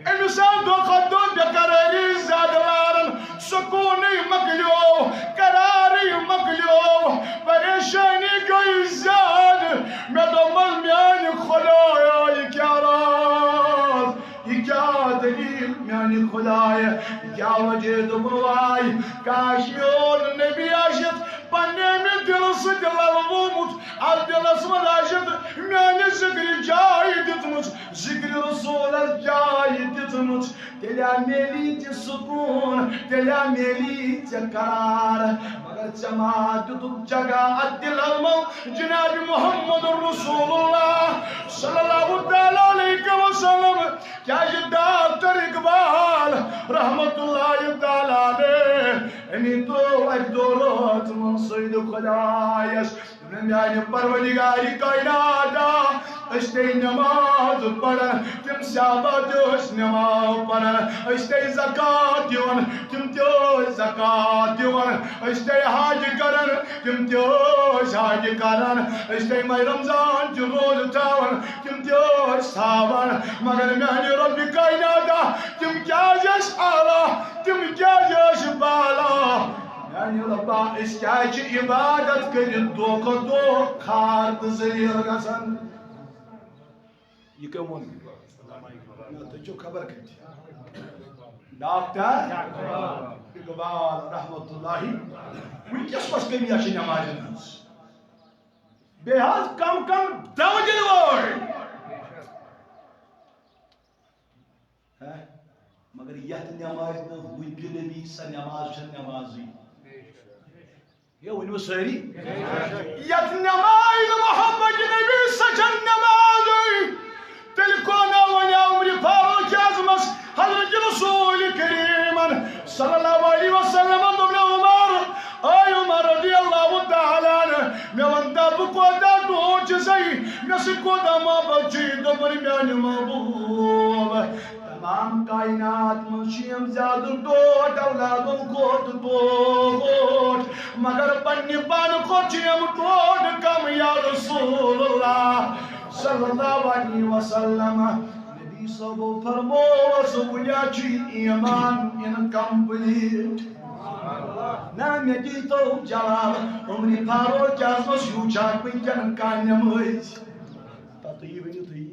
أمِس آو دۄہ کھۄتہٕ دۄہ بے قرٲری زیادٕ لاران، سکوٗنٕے مۄکلیو، قرارٕے مۄکلیو، پریشٲنی گٔے زیادٕ۔ مےٚ دوٚپمَس، میٛانہِ خۄدایا، یہِ کیٛاہ راز؟ یہِ کیٛاہ دٔلیٖل میٛانہِ خۄدایہِ؟ یہِ کیٛاہ وجہ؟ دوٚپُن، واے، کاش میون نبی آسہِ پننہِ اَمہِ دِلہٕ سۭتۍ للوومُت، اَتھ دِلَس منٛز آسہِ میٛانہِ ذِکرِ جاے دِژمٕژ، ذِکرِ رسوٗلَس جاے دِژمٕژ، تیٚلہِ آ میلی ژےٚ سکوٗن، تیٚلہِ آ میلی ژےٚ قرار۔ مگر ژےٚ ما دیُتُکھ جگہ اَتھ دِلَس منٛز جناب محمد رسول اللہ صلی اللہ تعالیٰ علیہ وسلم؟ کیٛازِ ڈاکٹر اقبال رحمت اللہ تعالیٰ علیہ، أمی ترٛوو اَکہِ دۄہ رٲژ منٛز سجدٕ خۄدایَس۔ دوٚپُن، میٛانہِ پروردگارِ کائنات، أسۍ تہِ نماز پران، تِم صحابہ تہِ ٲسۍ نماز پران، أسۍ تہِ زکوٰۃ دِوان، تِم تہِ ٲسۍ زکوٰۃ دِوان، أسۍ تہِ حج کران، تِم تہِ ٲسۍ حج کران، أسۍ تہِ ماہِ رمضان تہِ روزٕ تھاوان، تِم تہِ ٲسۍ تھاوان۔ مگر میٛانہِ رۄبِ کائنات، تِم کیٛازِ ٲسۍ اعلیٰ، تِم کیٛازِ ٲسۍ بالا؟ میٛانہِ رۄبا، أسۍ کیٛازِ چھِ عبادت کٔرِتھ دۄہ کھۄتہٕ دۄہ خار تہٕ ذلیل گژھان؟ یہِ کٔمۍ ووٚن؟ نہ، تُہۍ چھِو خبر کَتہِ؟ ڈاکٹر اقبال رحمت اللہ، وٕنکیٚس کۄس کٔمی چھِ نٮ۪مازِ ہٕنٛز؟ بیٚیہِ حظ کم کم دَو دِنہٕ وٲلۍ۔ ہہ؟ مگر یتھ نمازِ نہٕ ہُتہِ نبی، سۄ نماز چھےٚ نمازٕے۔ ہے، ؤنِو سٲری۔ یتھ نمازِ نہٕ محمد نبی، سۄ چھےٚ نمازٕے۔ تیٚلہِ کونہٕ وَنہِ عمرِ فاروق اعظمس حضرت رسول کریمن صلی اللہ علیہ وسلم دوٚپُن، عمر، اے عمر رضی اللہ تعالیٰ عنہ، مےٚ وَن تہٕ بہٕ کوتاہ ٹوٹھ چھُسَے، مےٚ سۭتۍ کوتاہ محبت چھُے؟ دوٚپُن، میٛانہِ محبوب، تمام کائنات منٛز چھِ یِم زیادٕ ٹوٹھ اولادو کھۄتہٕ ٹوٹھ، مگر پننہِ پانہٕ کھۄتہٕ چھِ یِم ٹوٹھ کم، یا رسول اللہ صلی اللہ علیہ وسلم۔ نبی صٲبو فرموو، سُہ وُنیا چھُ ایمان incomplete۔ نہ، مےٚ دیٖتو جواب، عمرِ فاروق اعظمس ہیوٗ چھا وٕنکٮ۪ن کانٛہہ نٮ۪مٲزۍ؟ پتہٕ یہِ ؤنِو تُہۍ۔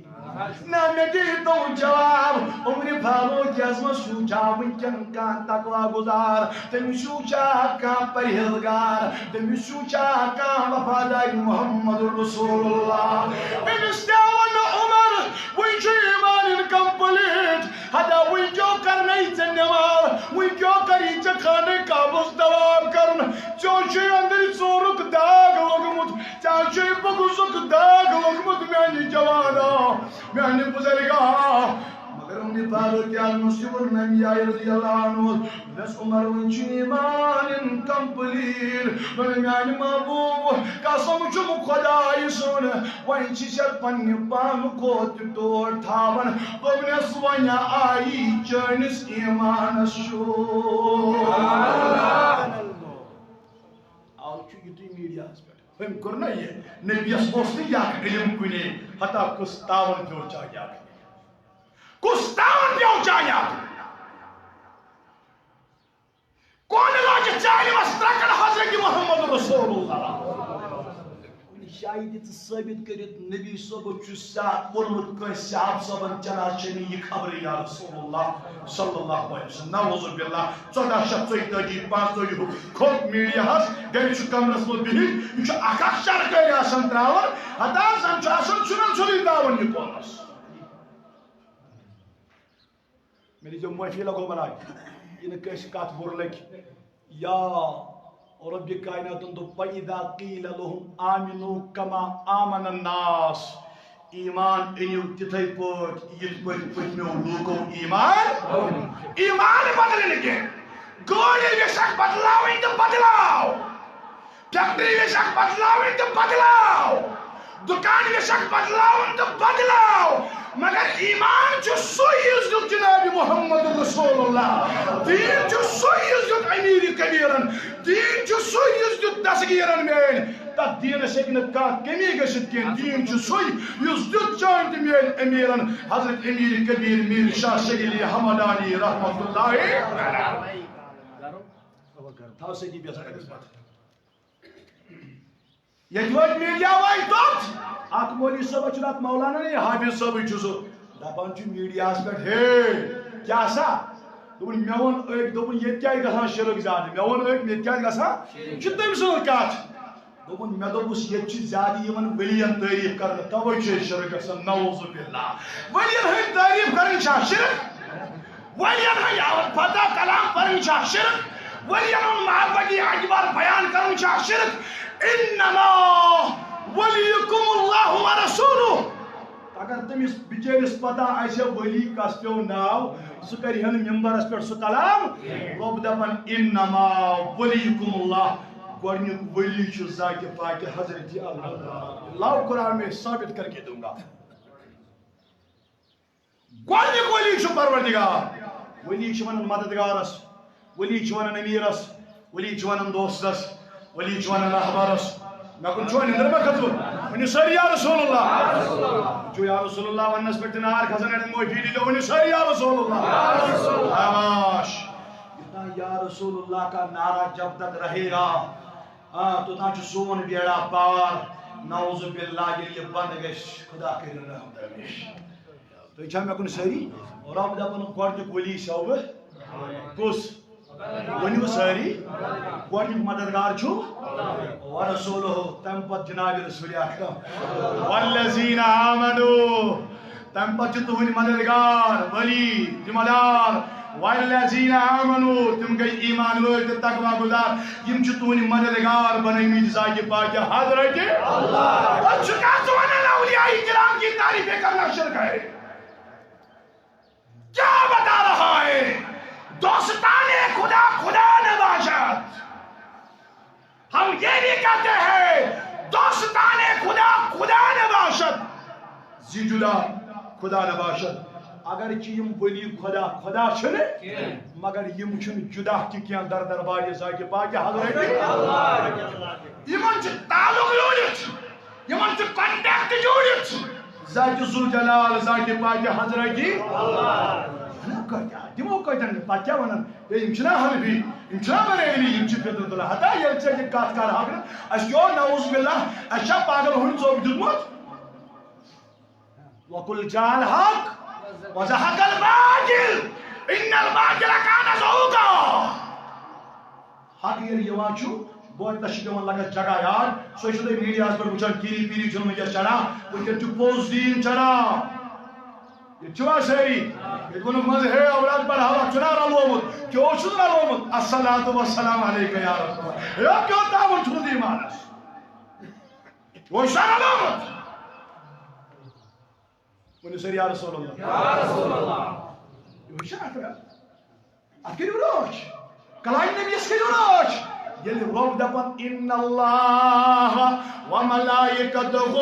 نہ، مےٚ دیٖتو جواب، عمرِ فاروق اعظمس ہیوٗ چھا وٕنکٮ۪ن کانٛہہ تقوی گُزار؟ تٔمِس ہیوٗ چھا کانٛہہ پرہیزگار؟ تٔمِس ہیوٗ چھا کانٛہہ وفادار محمد رسول اللہ؟ أمِس تہِ آو نہٕ عمر، وٕنہِ چھُ ایمان incomplete۔ ہتا وٕنہِ کیٛاہ کرنَے ژےٚ نٮ۪ماز؟ وٕنہِ کیٛاہ کری ژےٚ خانہ کعبس طواف کرُن؟ ژےٚ چھُے أنٛدرۍ ژوٗرُک داغ لوٚگمُت، ژےٚ چھُے بغضُک داغ لوٚگمُت، میٛانہِ جوانا، میٛانہِ بزرگا۔ مگر عمرِ فاروق اعظمس تہِ ووٚن نبی رضی اللہ عنہ، دوٚپنس، عمر، وٕنہِ چھُ ایمان incomplete۔ دوٚپُن، میٛانہِ محبوب، قسم چھُم خۄدایہِ سُنٛد، وۄنۍ چھِ ژےٚ پننہِ پانہٕ کھۄتہٕ تہِ ٹوٹھ تھاوان۔ دوٚپنس، وۄنۍ آیی چٲنِس ایمانس شور۔ آز چھُ یُتُے میٖڈیاہس پٮ۪ٹھ۔ أمۍ کوٚر نہ یہِ، نبیَس اوس نہٕ یہِ اکھ علم کُنے، ہتا کُس تاوَن پیوٚو چانہِ اکھ۔ کُس تاوَن پیوٚو چانہِ اکھ؟ کون لاجہِ ژےٚ علمس ترکن حضرت محمد رسول اللہ؟ شاید یہِ ژٕ ثٲبت کٔرِتھ نبی صٲبو چھُ سا ووٚنمُت کٲنٛسہِ صحاب صٲبن، چنا چھنہٕ یہِ خبرٕے یا رسول اللہ صلی اللہ علیہ وسلم۔ نعوذ باللہ۔ ژۄداہ شیٚتھ ژۄیہِ تٲجی پانٛژتٲجی ہُک کھوٚت میٖڈیاہس، گرِ چھُ کمرس منٛز بِہِتھ، یہِ چھُ اکھ اکھ شرکٲرۍ آسان تراوان، ہتا زن چھُ آسان ژھُنان ژھُنٕے تراوان یہِ قومس۔ مےٚ دیٖزیو معٲفی، لگو بلاے، یہِ نہٕ کٲنٛسہِ کتھ بُرٕ لگہِ۔ یا رۄبِ کایناتن دوٚپ، "وَإِذَا قِيلَ لَهُمْ آمِنُوا كَمَا آمَنَ النَّاسُ"، ایمان أنِو تِتھے پٲٹھۍ یِتھ پٲٹھۍ پٔتمیو لوٗکو ایمان، ایمان بدلہِ نہٕ کینٛہہ۔ گٲڑۍ ییٚژھکھ بدلاوٕنۍ تہٕ بدلاو، فیکٹری ییٚژھکھ بدلاوٕنۍ تہٕ بدلاو، دُکان ییٚژھکھ بدلاوُن تہٕ بدلاو، مگر ایمان چھُ سُے یُس دیُت جناب محمد رسول اللہ، دین چھُ سُے یُس دیُت امیر کبیرن، دین چھُ سُے یُس دیُت دستگیرن میٲنۍ۔ تتھ دینس ہیٚکہِ نہٕ کانٛہہ کمی گٔژھِتھ کینٛہہ، دین چھُ سُے یُس دیُت چٲنۍ تہٕ میٲنۍ امیرن، حضرت امیر کبیر میر شاہ شگلی ہمدانی رحمت اللہ۔ تھاو سۭتی بیٚہہ ژٕ رۄبَس پتھ۔ ییٚتہِ وٲتۍ میٖڈیا وٲلۍ توٚت۔ اکھ مولوی صٲب چھُنہٕ، اکھ مولانا نہٕ، یہِ حافظ صٲبٕے چھُ سُہ۔ دَپان چھُ میٖڈیاہَس پٮ۪ٹھ، "ہے، کیٛاہ سا؟" دوٚپُن، "مےٚ ووٚن أکۍ، دوٚپُن، ییٚتہِ کیٛازِ گژھان شِرک زیادٕ؟" مےٚ ووٚن أکۍ، "مےٚ تہِ کیٛازِ گژھان؟" یہِ چھِ تٔمۍ سٕنٛز کَتھ۔ دوٚپُن، "مےٚ دوٚپُس، ییٚتہِ چھِ زیادٕ یِوان ؤلِیَن تعریٖف کَرنہٕ، تَوَے چھِ أسۍ شِرک گژھان، نعوذ باللہ۔ ؤلِیَن ہٕنٛدۍ تعریٖف کَرٕنۍ چھا شِرک؟" ولین ہٕنٛدۍ فتح کلام پرٕنۍ چھا شرک؟ ولین ہُنٛد محبت اکبر بیان کرُن چھا شرک؟ انما ولیکم اللہ ورسولہ۔ اگر تٔمِس بِچٲرِس پتہ آسہِ ہا ولی کس پیوٚو ناو، سُہ کرِ ہا نہٕ ممبرس پٮ۪ٹھ سُہ کلام۔ رۄب دپان، انما ولیکم اللہ، گۄڈنیُک ولی چھُ ذاتِ پاکہِ حضرت اللہ۔ لاؤ قرآن میں ثابت کر کے دوں گا۔ گۄڈنیُک ولی چھُ پروردگار۔ ولی چھِ ونان مددگارس، ولی چھِ ونان امیرس، ولی چھِ ونان دوستس، ولی چھِ ونان رہبرس۔ مےٚ کُن چھُوا نِندٕر ما کھٔژوٕ؟ ؤنِو سٲری، یا رسول اللہ۔ چھُ یا رسول اللہ وننس پٮ۪ٹھ تہِ نار کھسان اڑٮ۪ن، معٲفی دیٖزیو، ؤنِو سٲری، یا رسول اللہ۔ شاباش۔ اتنا یا رسول اللہ کا نعرہ جب تک رہے گا، آ، توٚتام چھُ سون بیڑا پار۔ نعوذ باللہ، ییٚلہِ یہِ بنٛد گژھِ، خدا کٔرِن رحم درویش۔ تُہۍ چھا مےٚ کُن سٲری؟ رب دَپان، گۄڈٕنیُک ولی چھَو بہٕ۔ کُس؟ ؤنِو سٲری۔ گۄڈٕنیُک مددگار چھُ ورسولہ، تَمہِ پتہٕ جناب رسول اکرم۔ والذین آمنوا۔ تَمہِ پتہٕ چھِ تُہٕنٛدۍ مددگار، ولی، ذمہ دار۔ والذین آمنوا، تِم گٔے ایمان وٲلۍ تہٕ تقوی گُزار۔ یِم چھِ تُہٕنٛدۍ مددگار بنٲومٕتۍ ذاتِ پاکہِ حضرت۔ اور چھُ کیٛاہ ژٕ وَنان اولیاء کرام کی تعریف کرنا شرک ہے؟ کیا بتا رہا ہے؟ دوستان خدا خدا نباشد۔ ہم یہ بھی کہتے ہیں، دوستان خدا خدا نباشد۔ زی جدا خدا نباشد۔ اگرچہ یم ولی خدا خدا چھنہ، مگر یم چھن جدا تہ کینٛہہ در دربار ذاتِ پاکہِ حضرت۔ یمن چھ تعلق جوڑتھ، یمن چھ کانٹیکٹ جوڑتھ ذاتِ ذوالجلال، ذاتِ پاکہِ حضرت۔ ہنا کتہ، تمو کتن، پتہ کیا ونان؟ ہے، یم چھنا حنفی، یم چھنا بریلوی، یم چھ فطرت اللہ۔ ہتا ییٚلہِ ژےٚ یہِ کتھ کرہکھ نہٕ، اسہِ کیٛاہ نعوذ باللہ، اسہِ چھا پاگل ہُنٛد ژوٚپ دیُتمُت؟ وقل جاء الحق وزهق الباطل ان الباطل كان زهوقا۔ حق ییٚلہِ یِوان چھُ، بوتلس چھِ پٮ۪وان لگس جگہ یاد۔ سُے چھُو تُہۍ میٖڈیاہَس پٮ۪ٹھ وٕچھان، کِری پیٖری چھُنہٕ وٕنکیٚس چڑان، وٕنکیٚس چھُ پوٚز دیٖن چڑان۔ ییٚتہِ چھِوا سٲری؟ ییٚتہِ ووٚنُکھ منٛزٕ، "ہے اولاد پرہاو، اَتھ چھُنہ رلومُت؟" کیٛاہ اوسُس رلومُت؟ الصلاۃ والسلام علیک یا رسول اللہ۔ ہے، کیٛاہ تاوُن چھُکھ ایٖمانَس؟ یہِ اوس سا رلومُت؟ ؤنِو سٲری، یا رسول اللہ۔ یا رسول اللہ۔ یہِ چھُ اکھ رل۔ اتھ کٔرِو رٲچھ۔ کلام نبیَس کٔرِو رٲچھ۔ ییٚلہِ رۄب دپان، "ان اللہ و ملائکتہ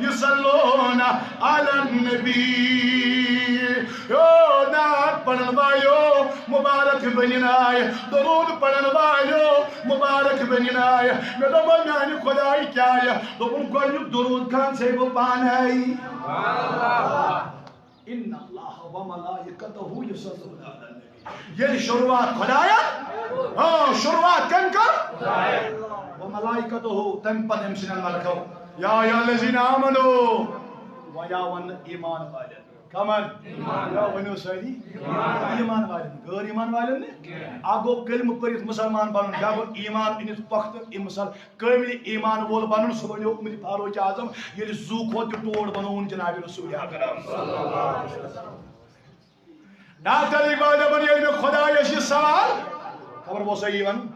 یصلون علی النبی"، او نعت پرن والو، مبارک بنِناے، درود پرن والو، مبارک بنِناے۔ مےٚ دوٚپ، میانہِ خدایہِ کیٛاہ یہِ؟ دوٚپُن، گۄڈنیُک درود کران چھے بہٕ پانے۔ ان اللہ و ملائکتہ یصلون علی النبی۔ ییٚلہِ شروٗعات خۄدایَن، ہاں، شروٗعات کٔمۍ کٔر؟ وَمَلائِکَتُہُ، تَمہِ پَتہٕ أمۍ سٕنٛدٮ۪ن مَلکو۔ یا ایھا الذین آمنو، وَیا وَنہٕ ایمان والٮ۪ن۔ کَمَن؟ یا ؤنِو سٲری۔ ایمان والٮ۪ن، غٲر ایمان والٮ۪ن نہٕ۔ اَکھ گوٚو کلمہٕ پٔرِتھ مُسلمان بَنُن، بیٛاکھ گوٚو ایمان أنِتھ پۄختہٕ، اِنسان کٲمِلِ ایمان وول بَنُن، سُہ بَنیو اُمرِ فاروق اعظم، ییٚلہِ زُو کھۄتہٕ تہِ ٹوٹھ بَنووُن جناب رسول اکرم۔ ڈاکٹر اقبال دپان، ییٚلہِ مےٚ خۄدایس یہِ سوال، خبر بہٕ اوسا یہِ ونان؟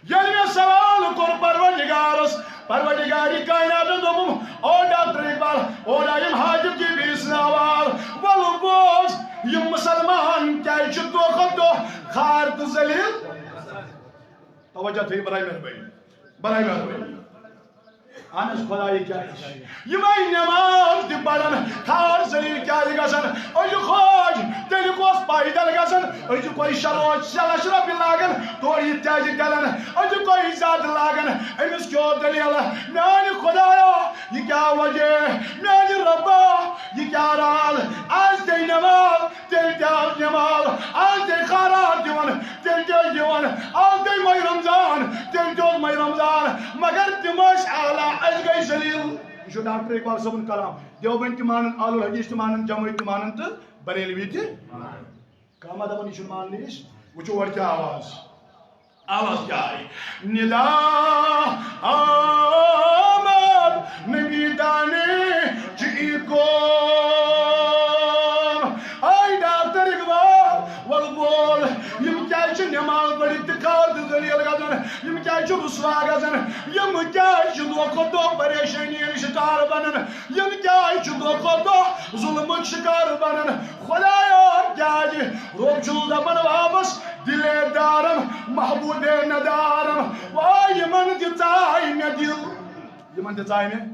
ییٚلہِ مےٚ سوال کوٚر پروردگارس، پروردگار کائناتن دوٚپُم، او ڈاکٹر اقبال، او نعیم حاجب جی بیس ناوال، ولہٕ بوز، یِم مسلمان کیازِ چھِ دۄہ کھۄتہٕ دۄہ خار تہٕ ذلیل؟ توجہ تھٲیِو، برائے مہربانی، برائے مہربانی۔ اہن حظ، خۄدایہِ کیٛازِ چھِ یِمے نٮ۪ماز تہِ پران، خار ذلیل کیٛازِ گژھان؟ أزیُک حٲج، تیٚلہِ کۄس پیدل گژھان؟ أزیُک کۄے شےٚ روز، شےٚ لچھ رۄپیہِ لاگان، تورٕ یِتھ کیٛازِ ڈلان؟ أزیُک کۄے زیادٕ لاگان، أمِس کیٛاہ دٔلیٖل؟ میٛانہِ خۄدایا، یہِ کیٛاہ وجہ؟ میٛانہِ رۄبا، یہِ کیٛاہ رال؟ آز تہِ نٮ۪ماز، تیٚلہِ تہِ آز نٮ۪ماز، آز تہِ خٲرات دِوان، تیٚلہِ تہِ اوس دِوان، آز تہِ ماہِ رمضان، تیٚلہِ تہِ اوس ماہِ رمضان، مگر تِم ٲسۍ اعلیٰ، أسۍ گٔے ذلیل۔ یہِ چھُ ڈاکٹر اقبال صٲبُن کلام۔ دیوبند تہِ مانن، اہل الحدیث تہِ مانن، جمٲعت تہِ مانن تہٕ بریلوی تہِ۔ کانٛہہ ما دپان یہِ چھُنہٕ ماننٕے أسۍ؟ وٕچھِو اورٕ کیٛاہ آواز۔ آواز کیٛاہ آیہِ؟ ندا آمد نبی دانے چی کو۔ آے ڈاکٹر اقبال، وَلہٕ بول، یِم کیٛازِ چھِ نٮ۪ماز پٔرِتھ تہِ خار تہٕ ذلیل گژھان؟ یِم کیٛازِ چھِ رسوا گژھان؟ یِم کیٛازِ چھِ دۄہ کھۄتہٕ دۄہ پریشٲنی ہٕنٛدۍ شکار بنان؟ یِم کیٛازِ چھِ دۄہ کھۄتہٕ دۄہ ظلمٕکۍ شکار بنان؟ خۄدایا، کیٛازِ؟ رۄب چھُس دپان واپس، دِلے دارم، محبوبے ندارم، واے یِمن تہِ ژاے مےٚ دِل۔ یِمن تہِ ژاے مےٚ؟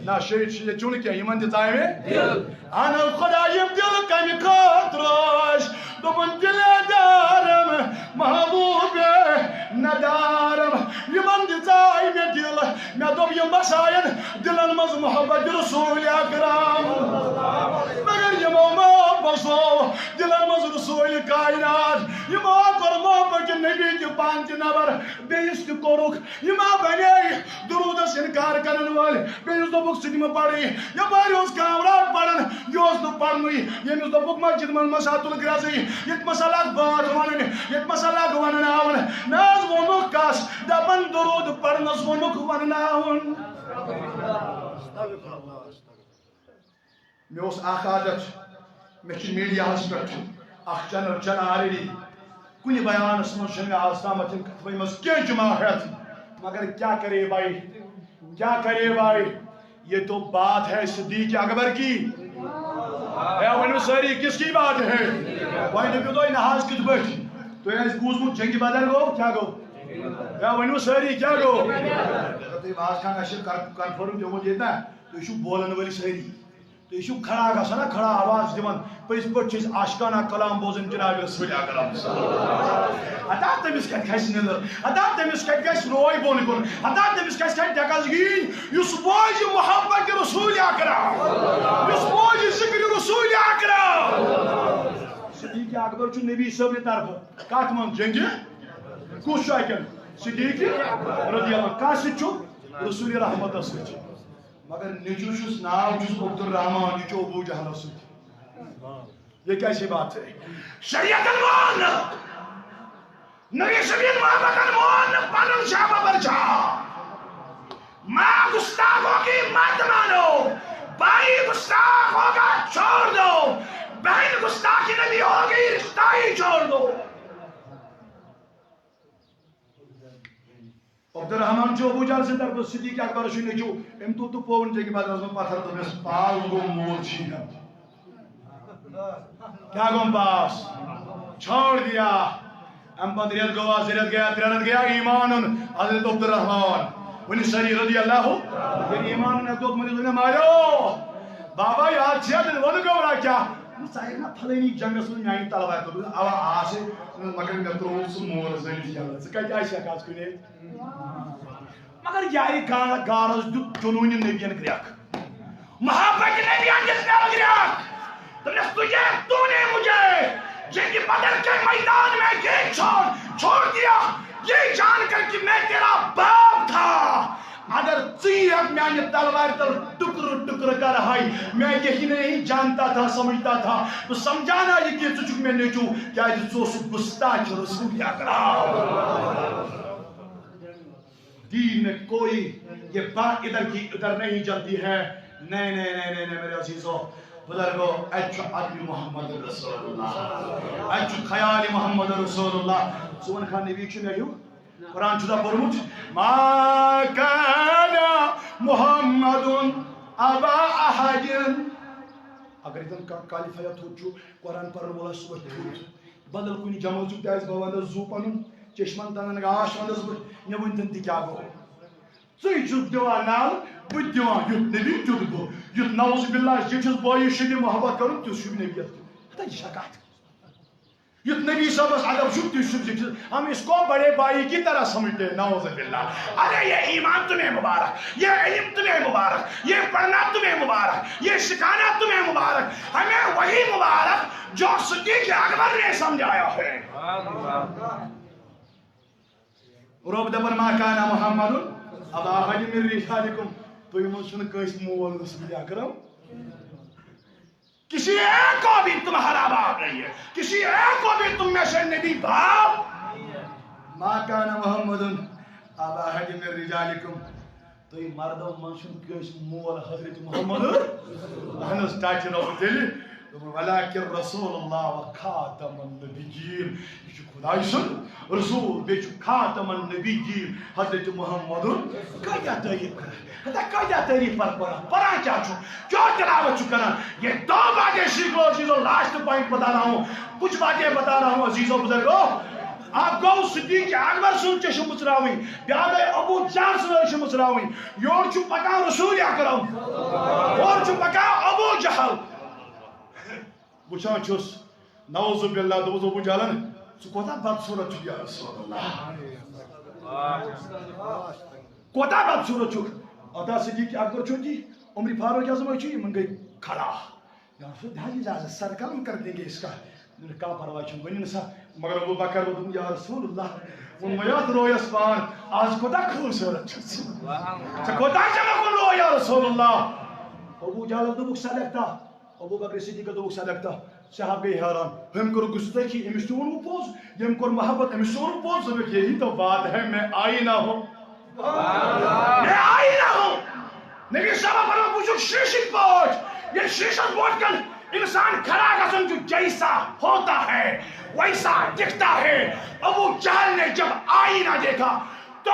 نہ، شہید چھِ ییٚتہِ چھُنہٕ کینٛہہ، یِمن تہِ ژاے مےٚ؟ اہن خۄدا، یِم دِل کمہِ خٲطرٕ ٲسۍ؟ دوٚپُن، دِلے دارم، محبوبے ندارم، یِمن تہِ ژاے مےٚ دِل۔ مےٚ دوٚپ، یِم بساین دِلن منٛز محبت رسول اکرم۔ مگر یِمو ما بسو دِلن منٛز رسول کائنات۔ یِمو کوٚر محبت نبی تہِ پان تہِ نبر، بیٚیِس تہِ کوٚرُکھ۔ یِم آ بنے درودس انکار کرن وٲلۍ۔ بیٚیِس دوٚپُکھ، ژٕ تہِ مہ پرٕے۔ یپٲرۍ اوس کامراد پران، یہِ اوس نہٕ پرنُے۔ ییٚمِس دوٚپُکھ، مسجد منٛز مسا تُل گرٛزٕے، ییٚتہِ مسا لگ بٲتھ ونٕنۍ، ییٚتہِ مسا لگ ونناوُن۔ نہ حظ، ووٚنُکھ کس؟ دپان، درود پرنس ووٚنُکھ ونناوُن۔ مےٚ اوس اکھ عادت، مےٚ چھُ میٖڈیاہَس پٮ۪ٹھ اکھ چینل، چینل آلریڈی۔ کُنہِ بیانَس منٛز چھُنہٕ مےٚ آز تامَتھ یِم کَتھٕ ؤنمٕژ کینٛہہ جمع ہٮ۪تھ۔ مگر کیا کرے بھائی، کیا کرے بھائی، یہ تو بات ہے صدیق اکبر کی۔ ہے، ؤنِو سٲری، کِس کی بات ہے؟ وۄنۍ دٔپِو تُہۍ نہ حظ کِتھ پٲٹھۍ؟ تُہۍ آسہِ بوٗزمُت جنگِ بدر گوٚو، کیٛاہ گوٚو؟ ہے، ؤنِو سٲری، کیٛاہ گوٚو؟ اگر تُہۍ باز خان اَسہِ چھِ کر-، کنفٲرٕم پیوٚمُت ییٚتہِ نا، تُہۍ چھِو بولَن وٲلۍ سٲری۔ تُہۍ چھِو کھڑا گژھان نا، کھڑا آواز دِوان۔ پٔزۍ پٲٹھۍ چھِ أسۍ عاشقانہ کلام بوزان جناب رسول اکرم۔ ہتا تٔمِس کتہِ کھسہِ نِندٕر، ہتا تٔمِس کتہِ گژھِ روے بۄن کُن، ہتا تٔمِس کتہِ کھسہِ ڈٮ۪کس گیٖنۍ، یُس بوزِ محبت رسول اکرم، یُس بوزِ ذکر رسول اکرم۔ صدیق اکبر چھُ نبی صٲبنہِ طرفہٕ۔ کتھ منٛز؟ جنگہِ؟ کُس چھُ اتٮ۪ن؟ صدیق رضی اللہ عنہ۔ کس سۭتۍ چھُ؟ رسول رحمتس سۭتۍ چھُ۔ مگر نیٚچوٗ چھُس، ناو چھُس عبدالرحمان، یہِ چھُ ابو جہلس سۭتۍ۔ یہ کیسی بات ہے؟ شریعتن مان نہٕ۔ نبی شریعت محبتن مان نہٕ، پنُن شاہ ببر چھا؟ ماں گستاخوں کی مت مانو، بھائی گستاخ ہوگا چھوڑ دو، بہن گستاخی نبی ہوگی رشتہ ہی چھوڑ دو۔ عبدالرحمان چھُ ابو جہل سٕنٛدِ طرفہٕ صدیق اکبرس چھُ نیٚچوٗ۔ أمۍ تُل تہٕ پووُن جنگہِ بدرس منٛز پتھر، دوٚپنس، پاس گوٚو مول چھُے نہٕ۔ کیٛاہ گوٚو پاس؟ چھوڑ دیا۔ اَمہِ پتہٕ رٮ۪تھ گوٚوا، زٕ رٮ۪تھ گٔیا، ترٛےٚ رٮ۪تھ گٔیا، ایمان اوٚن حضرت عبدالرحمان۔ وۄنۍ سٲری رضی اللہ۔ ییٚلہِ ایمان اوٚن، اَسہِ دوٚپ، وۄنۍ دوٚپ مےٚ، مالیو، بابا، یاد چھےٚ، تیٚلہِ ووٚنُکھ گوٚبرا کیٛاہ؟ ژٕ آیکھ نا پھلٲنی جنگس منٛز میٛانہِ طلبہ؟ دوٚپُن، اوا، آس ہے، مگر مےٚ ترٛووُکھ سُہ مول زٲنِتھ یَلہٕ۔ ژٕ کَتہِ آسہِ ہٮ۪کھ آز کُنے؟ مگر یارِ گا-، گارس دیُت جنوٗنہِ نبین گرٛٮ۪کھ۔ محبت نبین دِژ مےٚ گرٛٮ۪کھ۔ دوٚپنس، تجھے، تو نے مجھے جنگ بدر کے میدان میں یہ چھوڑ چھوڑ دیا، یہ جان کر کہ میں تیرا باپ تھا۔ اگر ژیٖر میانہِ تلوارِ تل ٹکڑٕ ٹکڑٕ کرہے، میں یہی نہیں جانتا تھا، سمجھتا تھا، بہٕ سمجھانا یہ کہ ژٕ چھُکھ مےٚ نیٚچوٗ، کیازِ ژٕ اوسُکھ گستاخ رسول اکرم۔ دین میں کوئی یہ بات ادھر کی ادھر نہیں جلتی ہے۔ نہیں، نہیں، نہیں، نہیں، نہیں، میرے عزیزو، بزرگو، اچھو عربی محمد رسول اللہ، اچھو خیال محمد رسول اللہ۔ سون خان نبی چھُ مےٚ ہیوٗ۔ قرآن چھُ دا پوٚرمُت، ما کان محمد ابا احد۔ اگر ییٚتٮ۪ن کانٛہہ کالِفایا تھوٚد چھُ، قرآن پرن وول آسہِ صبح تھوٚد، بدل کُنہِ جمٲژُک تہِ آسہِ، بہٕ ونس زُو پنُن، چشمن تنن گاش ونس بہٕ، مےٚ ؤنۍ تن تہِ کیٛاہ گوٚو؟ ژٕے چھُکھ دِوان ناو، بہٕ تہِ دِوان، یُتھ نبی تیُتھ گوٚو، یُتھ نعوذ باللہ زِٹھِس بٲیِس شُرِ محبت کرُن، تیُتھ شُرِ نبیت تیُتھ۔ ہتا یہِ چھا کتھ؟ یُتھ نبی صٲبس ادب چھُ، تیُتھ چھُ زِٹھِس۔ ہم اس کو بڑے بھائی کی طرح سمجھتے ہیں، نعوذ باللہ۔ ارے یہ ایمان تمہیں مبارک، یہ علم تمہیں مبارک، یہ پڑھنا تمہیں مبارک، یہ سکھانا تمہیں مبارک۔ ہمیں وہی مبارک جو صدیق اکبر نے سمجھایا ہے۔ رب دپان، ما کان محمد ابا احد من رجالکم، تُہۍ منٛز چھُنہٕ کٲنٛسہِ مول رسول اکرم۔ کسی ایک کو بھی تمہارا باپ نہیں ہے، کسی ایک کو بھی تم میں سے نبی باپ۔ ما کان محمد ابا احد من رجالکم، تُہۍ مردو منٛز چھُنہٕ کٲنٛسہِ مول حضرت محمد۔ اہن حظ، ٹچ رۄبہٕ تیٚلہِ۔ دوٚپُن، ولکن رسول اللہ و خاتم النبیین۔ یہِ چھُ خداے سُنٛد رسول، بیٚیہِ چھُ خاتم النبیین حضرت محمد۔ کٲتیٛاہ تعریٖف کران، ہتا کٲتیٛاہ تعریٖف پر پران، پران کیٛاہ چھُ، کیٛاہ تلاوت چھُ کران؟ یہ دو باتیں سیکھ لو عزیزو، لاسٹ پوائنٹ بتا رہا ہوں، کچھ باتیں بتا رہا ہوں عزیزو بزرگو۔ اکھ گوٚو صدیق اکبر سُنٛد چشم مُژراوٕنۍ، بیٛاکھ گٔے ابو جہل سٕنٛز أچھ مُژراوٕنۍ۔ یورٕ چھُ پکان رسول اکرم، اورٕ چھُ پکان ابو جہل۔ وٕچھان چھُس، نعوذ باللہ، دوٚپُس ابو جہلن، ژٕ کوتاہ بدصوٗرت چھُکھ یا رسول اللہ، کوتاہ بدصوٗرت چھُکھ۔ ادا صدیق اکبر چھُ تی، عمر فاروق اعظم چھُ، یِمن گٔے کھڑا۔ یا رسول، دہ اجازت، سر قلم کر دیں گے اس کا۔ مےٚ دوٚپ، کانٛہہ پرواے چھُنہٕ، ؤنِو نہٕ سا۔ مگر ابو بکر ووٚن، یا رسول اللہ، ووٚن مےٚ یتھ رویس پان، آز کوتاہ خوٗبصوٗرت چھُکھ ژٕ۔ ژےٚ کوتاہ چھےٚ مےٚ کُن روے یا رسول اللہ۔ ابو جہلس دوٚپُکھ، صدقتا۔ ابو بکر صدیقس دوٚپُکھ، صدقتا۔ صحابہٕ گٔے حیران، ہُمۍ کوٚر گُستٲخی، أمِس تہِ ووٚنوُ پوٚز، ییٚمۍ کوٚر محبت، أمِس تہِ ووٚنوُ پوٚز۔ دوٚپُکھ، یہی تو بات ہے، میں آئینہ ہوں۔ میں آئینہ ہوں۔ نبی صاحب فرماوان، بہٕ چھُس شیٖشٕکۍ پٲٹھۍ۔ ییٚلہِ شیٖشس برونٛٹھ کَنہِ اِنسان کھڑا گژھان چھُ، جیسا ہوتا ہے، ویسا دکھتا ہے۔ ابو جہل نے جب آئینہ دیکھا تو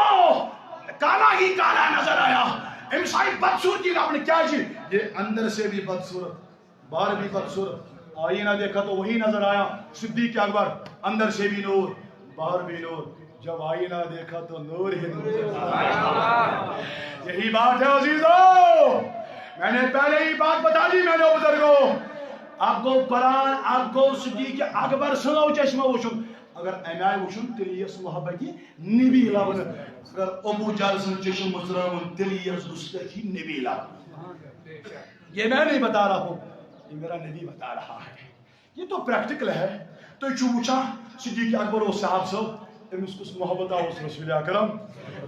کالا ہی کالا نظر آیا۔ أمِس آیہِ بدصوٗرتی لبنہٕ، کیٛازِ؟ یہ اندر سے بھی بدصورت، باہر بھی بدصورت۔ آئینہ دیکھا تو وہی نظر آیا، صدیق اکبر، اندر سے بھی نور، باہر بھی نور۔ جب آئینہ دیکھا تو نور ہی نور۔ یہی بات ہے عزیزو، میں نے پہلے ہی بات بتا دی، میانیو بزرگو۔ اکھ گوٚو قرآن، اکھ گوٚو صدیق اکبر سٕنٛز چشمہ وٕچھُن۔ اگر امہِ آیہِ وٕچھُن، تیٚلہِ یِیَس محبت نبی لبنہٕ۔ اگر ابو جہل سٕنٛز چشم مُژراوُن، تیٚلہِ یِیَس گُستٲخی نبی لبنہٕ۔ یہ میں نہیں بتا رہا ہوں، یہ میرا نبی بتا رہا ہے۔ یہ تو پریکٹیکل ہے۔ تُہۍ چھِو وٕچھان، صدیق اکبر اوس صاحب صٲب، أمِس کُس محبت اوس رسول اکرم۔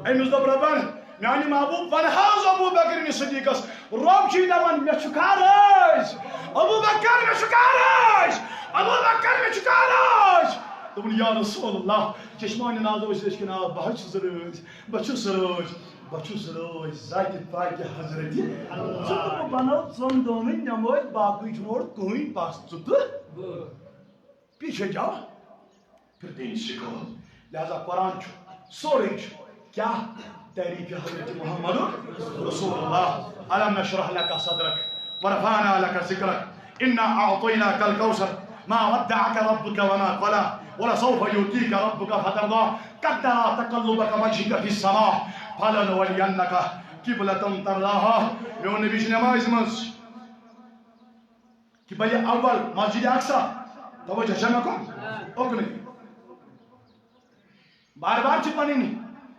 أمِس دوٚپ رۄبن، میانہِ محبوب، ون حظ ابو بکر صدیقس، رۄب چھُے دپان، مےٚ چھُ کھا رٲضۍ؟ ابو بکر، مےٚ چھُ کھا رٲضۍ؟ ابو بکر، مےٚ چھُ کھا رٲضۍ؟ دوٚپُن، یا رسول اللہ، چشمانِ ناظرو چھِ أسۍ کِنۍ آب، بہٕ حظ چھُس رٲضۍ، بہٕ چھُس رٲضۍ۔ بہٕ چھُس رٲضۍ ذاتِ پاکہِ حضرتِ۔ ژٕ تہٕ بہٕ بنو ژۄن دۄہنٕے نٮ۪مٲزۍ، باقٕے چھُنہٕ اورٕ کٕہٕنۍ، بس ژٕ تہٕ بہٕ۔ پیچھے جاؤ، پھر دین سیکھو۔ لہذا قرآن چھُ، سورُے چھُ۔ کیٛاہ؟ تعریف حضرت محمد رسول اللہ۔ الم نشرح لک صدرک ورفعنا لک ذکرک۔ إنا أعطيناك الكوثر، ما ودعك ربك وما قلى، ولسوف يعطيك ربك فترضى، قد نرى تقلبك وجهك في السماء، فلنولينك قبلة ترضاها۔ میون نبی چھُ نمازِ منٛز قبلِ اول، مسجدِ اقصی، توجہ چھا مےٚ کُن؟ اُکنُے۔ بار بار چھِ پنٕنۍ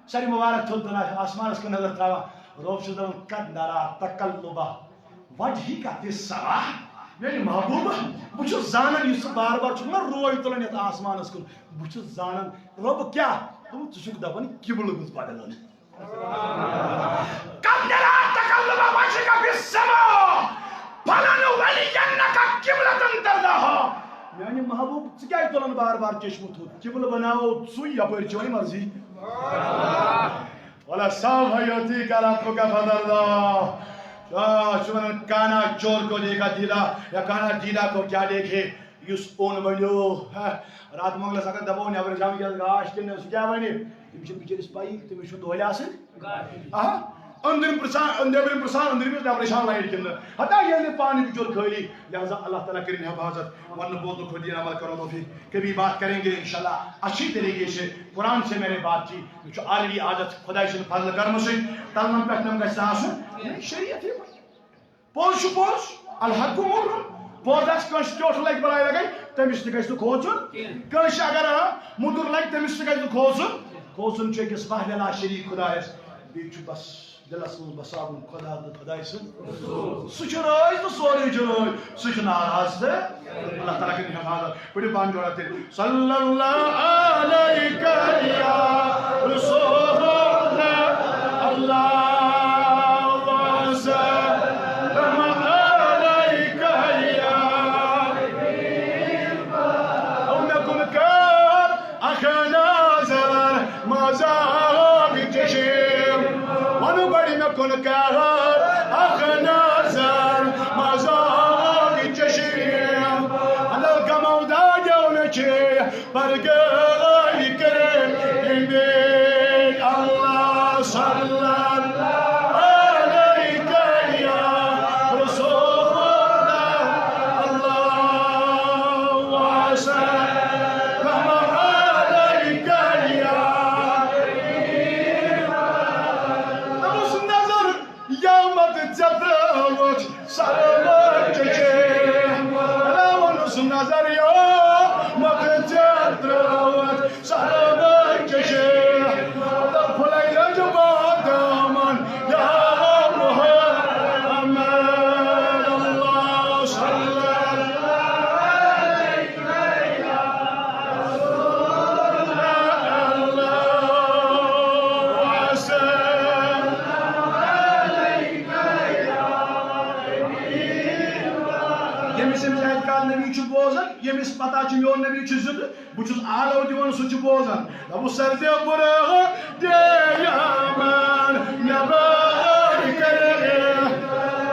سَرِ مُبارک تھوٚد تُلان، آسمانَس کُن نظر تراوان۔ رۄب چھُس دَپان، قد نرى تقلب وجهك في السماء۔ میانہِ محبوبہ، بہٕ چھُس زانان، یُس ژٕ بار بار چھُکھ نا روے تُلان یتھ آسمانس کُن، بہٕ چھُس زانان، رۄب کیٛاہ؟ دوٚپُن، ژٕ چھُکھ دپان قبلہٕ گوٚژھ بدلُن۔ قد نرى تقلب وجهك في السماء فلنولينك قبلة ترضاها۔ میانہِ محبوب، ژٕ کیازِ تُلان بار بار چشمہٕ تھوٚد؟ قبلہٕ بناوو سُے، یپٲرۍ چٲنۍ مرضی۔ ولسوف يعطيك ربك فترضى۔ آ، چھُ ونان، کانا چور کو دیکھا دیدا، یا کانا دیدا کو کیا دیکھے، یُس اوٚن ونیو، ہا، راتہٕ مۄغلس اگر دپو، نٮ۪برٕ چھا وٕنکیٚس گاش کِنہٕ نہ، سُہ کیٛاہ ونہِ؟ تٔمِس چھِنہٕ بِچٲرِس پَیی، تٔمِس چھُنہٕ دۄہلہِ آسان۔ آ، أنٛدرِم پرٛژھان، نٮ۪برِم پرٛژھان، أنٛدرِمِس نٮ۪برٕ چھا لایٹ کِنہٕ نہ۔ ہتا ییٚلہِ نہٕ پانہٕ بِچور خٲلی، لہذا اللہ تعالیٰ کٔرِن حفاظت۔ ونہٕ بوزنہٕ کھۄتہٕ دِیِن عمل کرو توفیق۔ کبھی بات کریں گے انشاءاللہ اچھی طریقے سے۔ قرآن سے میں نے بات کی۔ مےٚ چھُ already عادت خۄداے سٕنٛدِ فضلہٕ کرمہٕ سۭتۍ تلمن پٮ۪ٹھ نہٕ گژھِ نہٕ آسُن۔ شریعت یہِ پوٚز چھُ پوٚز، الحق مُر۔ پوٚز آسہِ کٲنٛسہِ ٹیوٚٹھ لگہِ بلاے لگے، تٔمِس تہِ گژھِ نہٕ کھوژُن۔ کینٛہہ۔ کٲنٛسہِ اگر، آ، مُدُر لگہِ، تٔمِس تہِ گژھِ نہٕ کھوژُن۔ کھوژُن چھُ أکِس وحدہ لا شریٖک خۄدایس۔ بیٚیہِ چھُ بس دِلس منٛز بساوُن خۄدا تہٕ خۄدایہِ سُنٛد۔ سُہ چھُ رٲضۍ تہٕ سورُے چھُ رٲضۍ۔ سُہ چھُ ناراض تہٕ اللہ تعالیٰ کٔرِن حفاظت۔ پٔرِو بانہٕ جوڑا تیٚلہِ۔ صلی اللہ علیک یا رسول اللہ، اللہم صل دوٚپُس، نظر یامت ژےٚ ترٲوتھ سرمچ چے۔ راونس نظر یامت ژےٚ ترٲوتھ سرمچ چے۔ تہٕ پھُلے رج بادامن یا محمد، اللہ صلی اللہ علیہ وسلم۔ ییٚمِس ییٚمِس اعتقاد نبی چھُ بوزان، ییٚمِس پتہ چھُ میون نبی چھُ زِندٕ، بہٕ چھُس آلو دِوان، سُہ چھُ بوزان۔ ابو سردِ برہ دے یمن نبر کرے،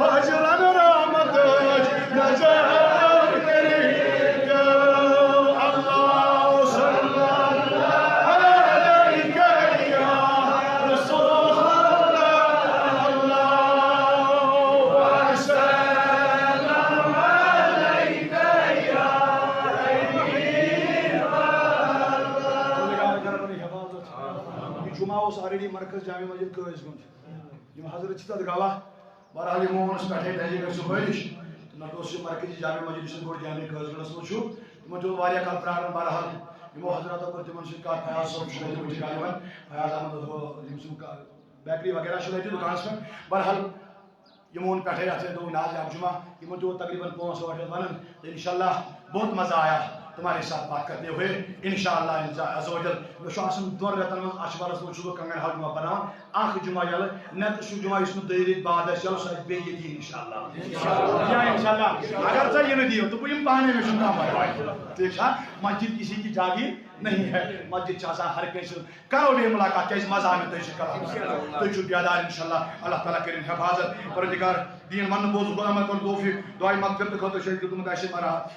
حاضرن رحمتٕچ نظر کرے۔ اللہ صلی اللہ علیک یا رسول اللہ، اللہ وسلم علیک یا حبیب اللہ۔ یہِ جمعہ اوس already مرکز جامع مسجد قٲضۍ گُنٛد۔ یِم حضرت چھِ تَتھ گواہ۔ بہرحال، یِمو ووٚن اَسہِ پٮ۪ٹھَے دَہہِ بَجہِ صُبحٲے نِش۔ تہٕ نَتہٕ اوس یہِ مرکزی جامع مسجد، یُس اَسہِ گۄڈٕ جامع قٲضۍ گُنٛڈَس منٛز چھُ۔ تِمو تہِ اوس واریاہ کال پرٛاران۔ بہرحال، یِمو حضراتو کٔر تِمَن سۭتۍ کَتھ، فیاض صٲب چھُ تَتہِ، وٕنہِ چھِ غالباً فیاض احمد ہُہ، یِم سُنٛد کا-، بیکری وغیرہ چھُ تَتہِ دُکانَس پٮ۪ٹھ۔ بہرحال، یِمو ووٚن پٮ۪ٹھَے اَتھ دوٚپُکھ، نہ حظ، یہِ اَکھ جمعہ، یِمو تہِ ووت تقریباً پانٛژھ ٲٹھ رٮ۪تھ وَنان۔ تو انشاءاللہ بہت مزہ آیا تمہارے ساتھ بات کرتے ہوئے۔ انشاءاللہ عز و جل۔ مےٚ چھُ آسان دۄن رٮ۪تن منٛز اچھوارس منٛز چھُس بہٕ کنگن ہال جمعہ بناوان۔ اکھ جمعہ یلہٕ، next جمعہ یُس نہٕ دۄیہِ رٮ۪تۍ بعد آسہِ یلہٕ، سُہ آسہِ بیٚیہِ ییٚتی انشاءاللہ۔ یا انشاءاللہ۔ اگر ژےٚ یِنہٕ دِیو تہٕ بہٕ یِمہٕ پانے، مےٚ چھُنہٕ کانٛہہ پرواے۔ ٹھیٖک چھا؟ مسجد کسی کی جاگیر نہیں ہے۔ مسجد چھِ آسان ہر کٲنٛسہِ ہٕنٛز۔ کرو بیٚیہِ مُلاقات، کیٛازِ مَزٕ آو مےٚ تۄہہِ سۭتۍ کَران۔ تُہۍ چھِو بیدار، انشاءاللہ، اللہ تعالیٰ کٔرِن حفاظت۔ پروردگار دِیِن وَننہٕ بوزنہٕ عمل کَرُن توفیٖق۔ دُعایہِ مغفرت خٲطرٕ چھُ اَسہِ دیُتمُت اَسہِ مرحبا۔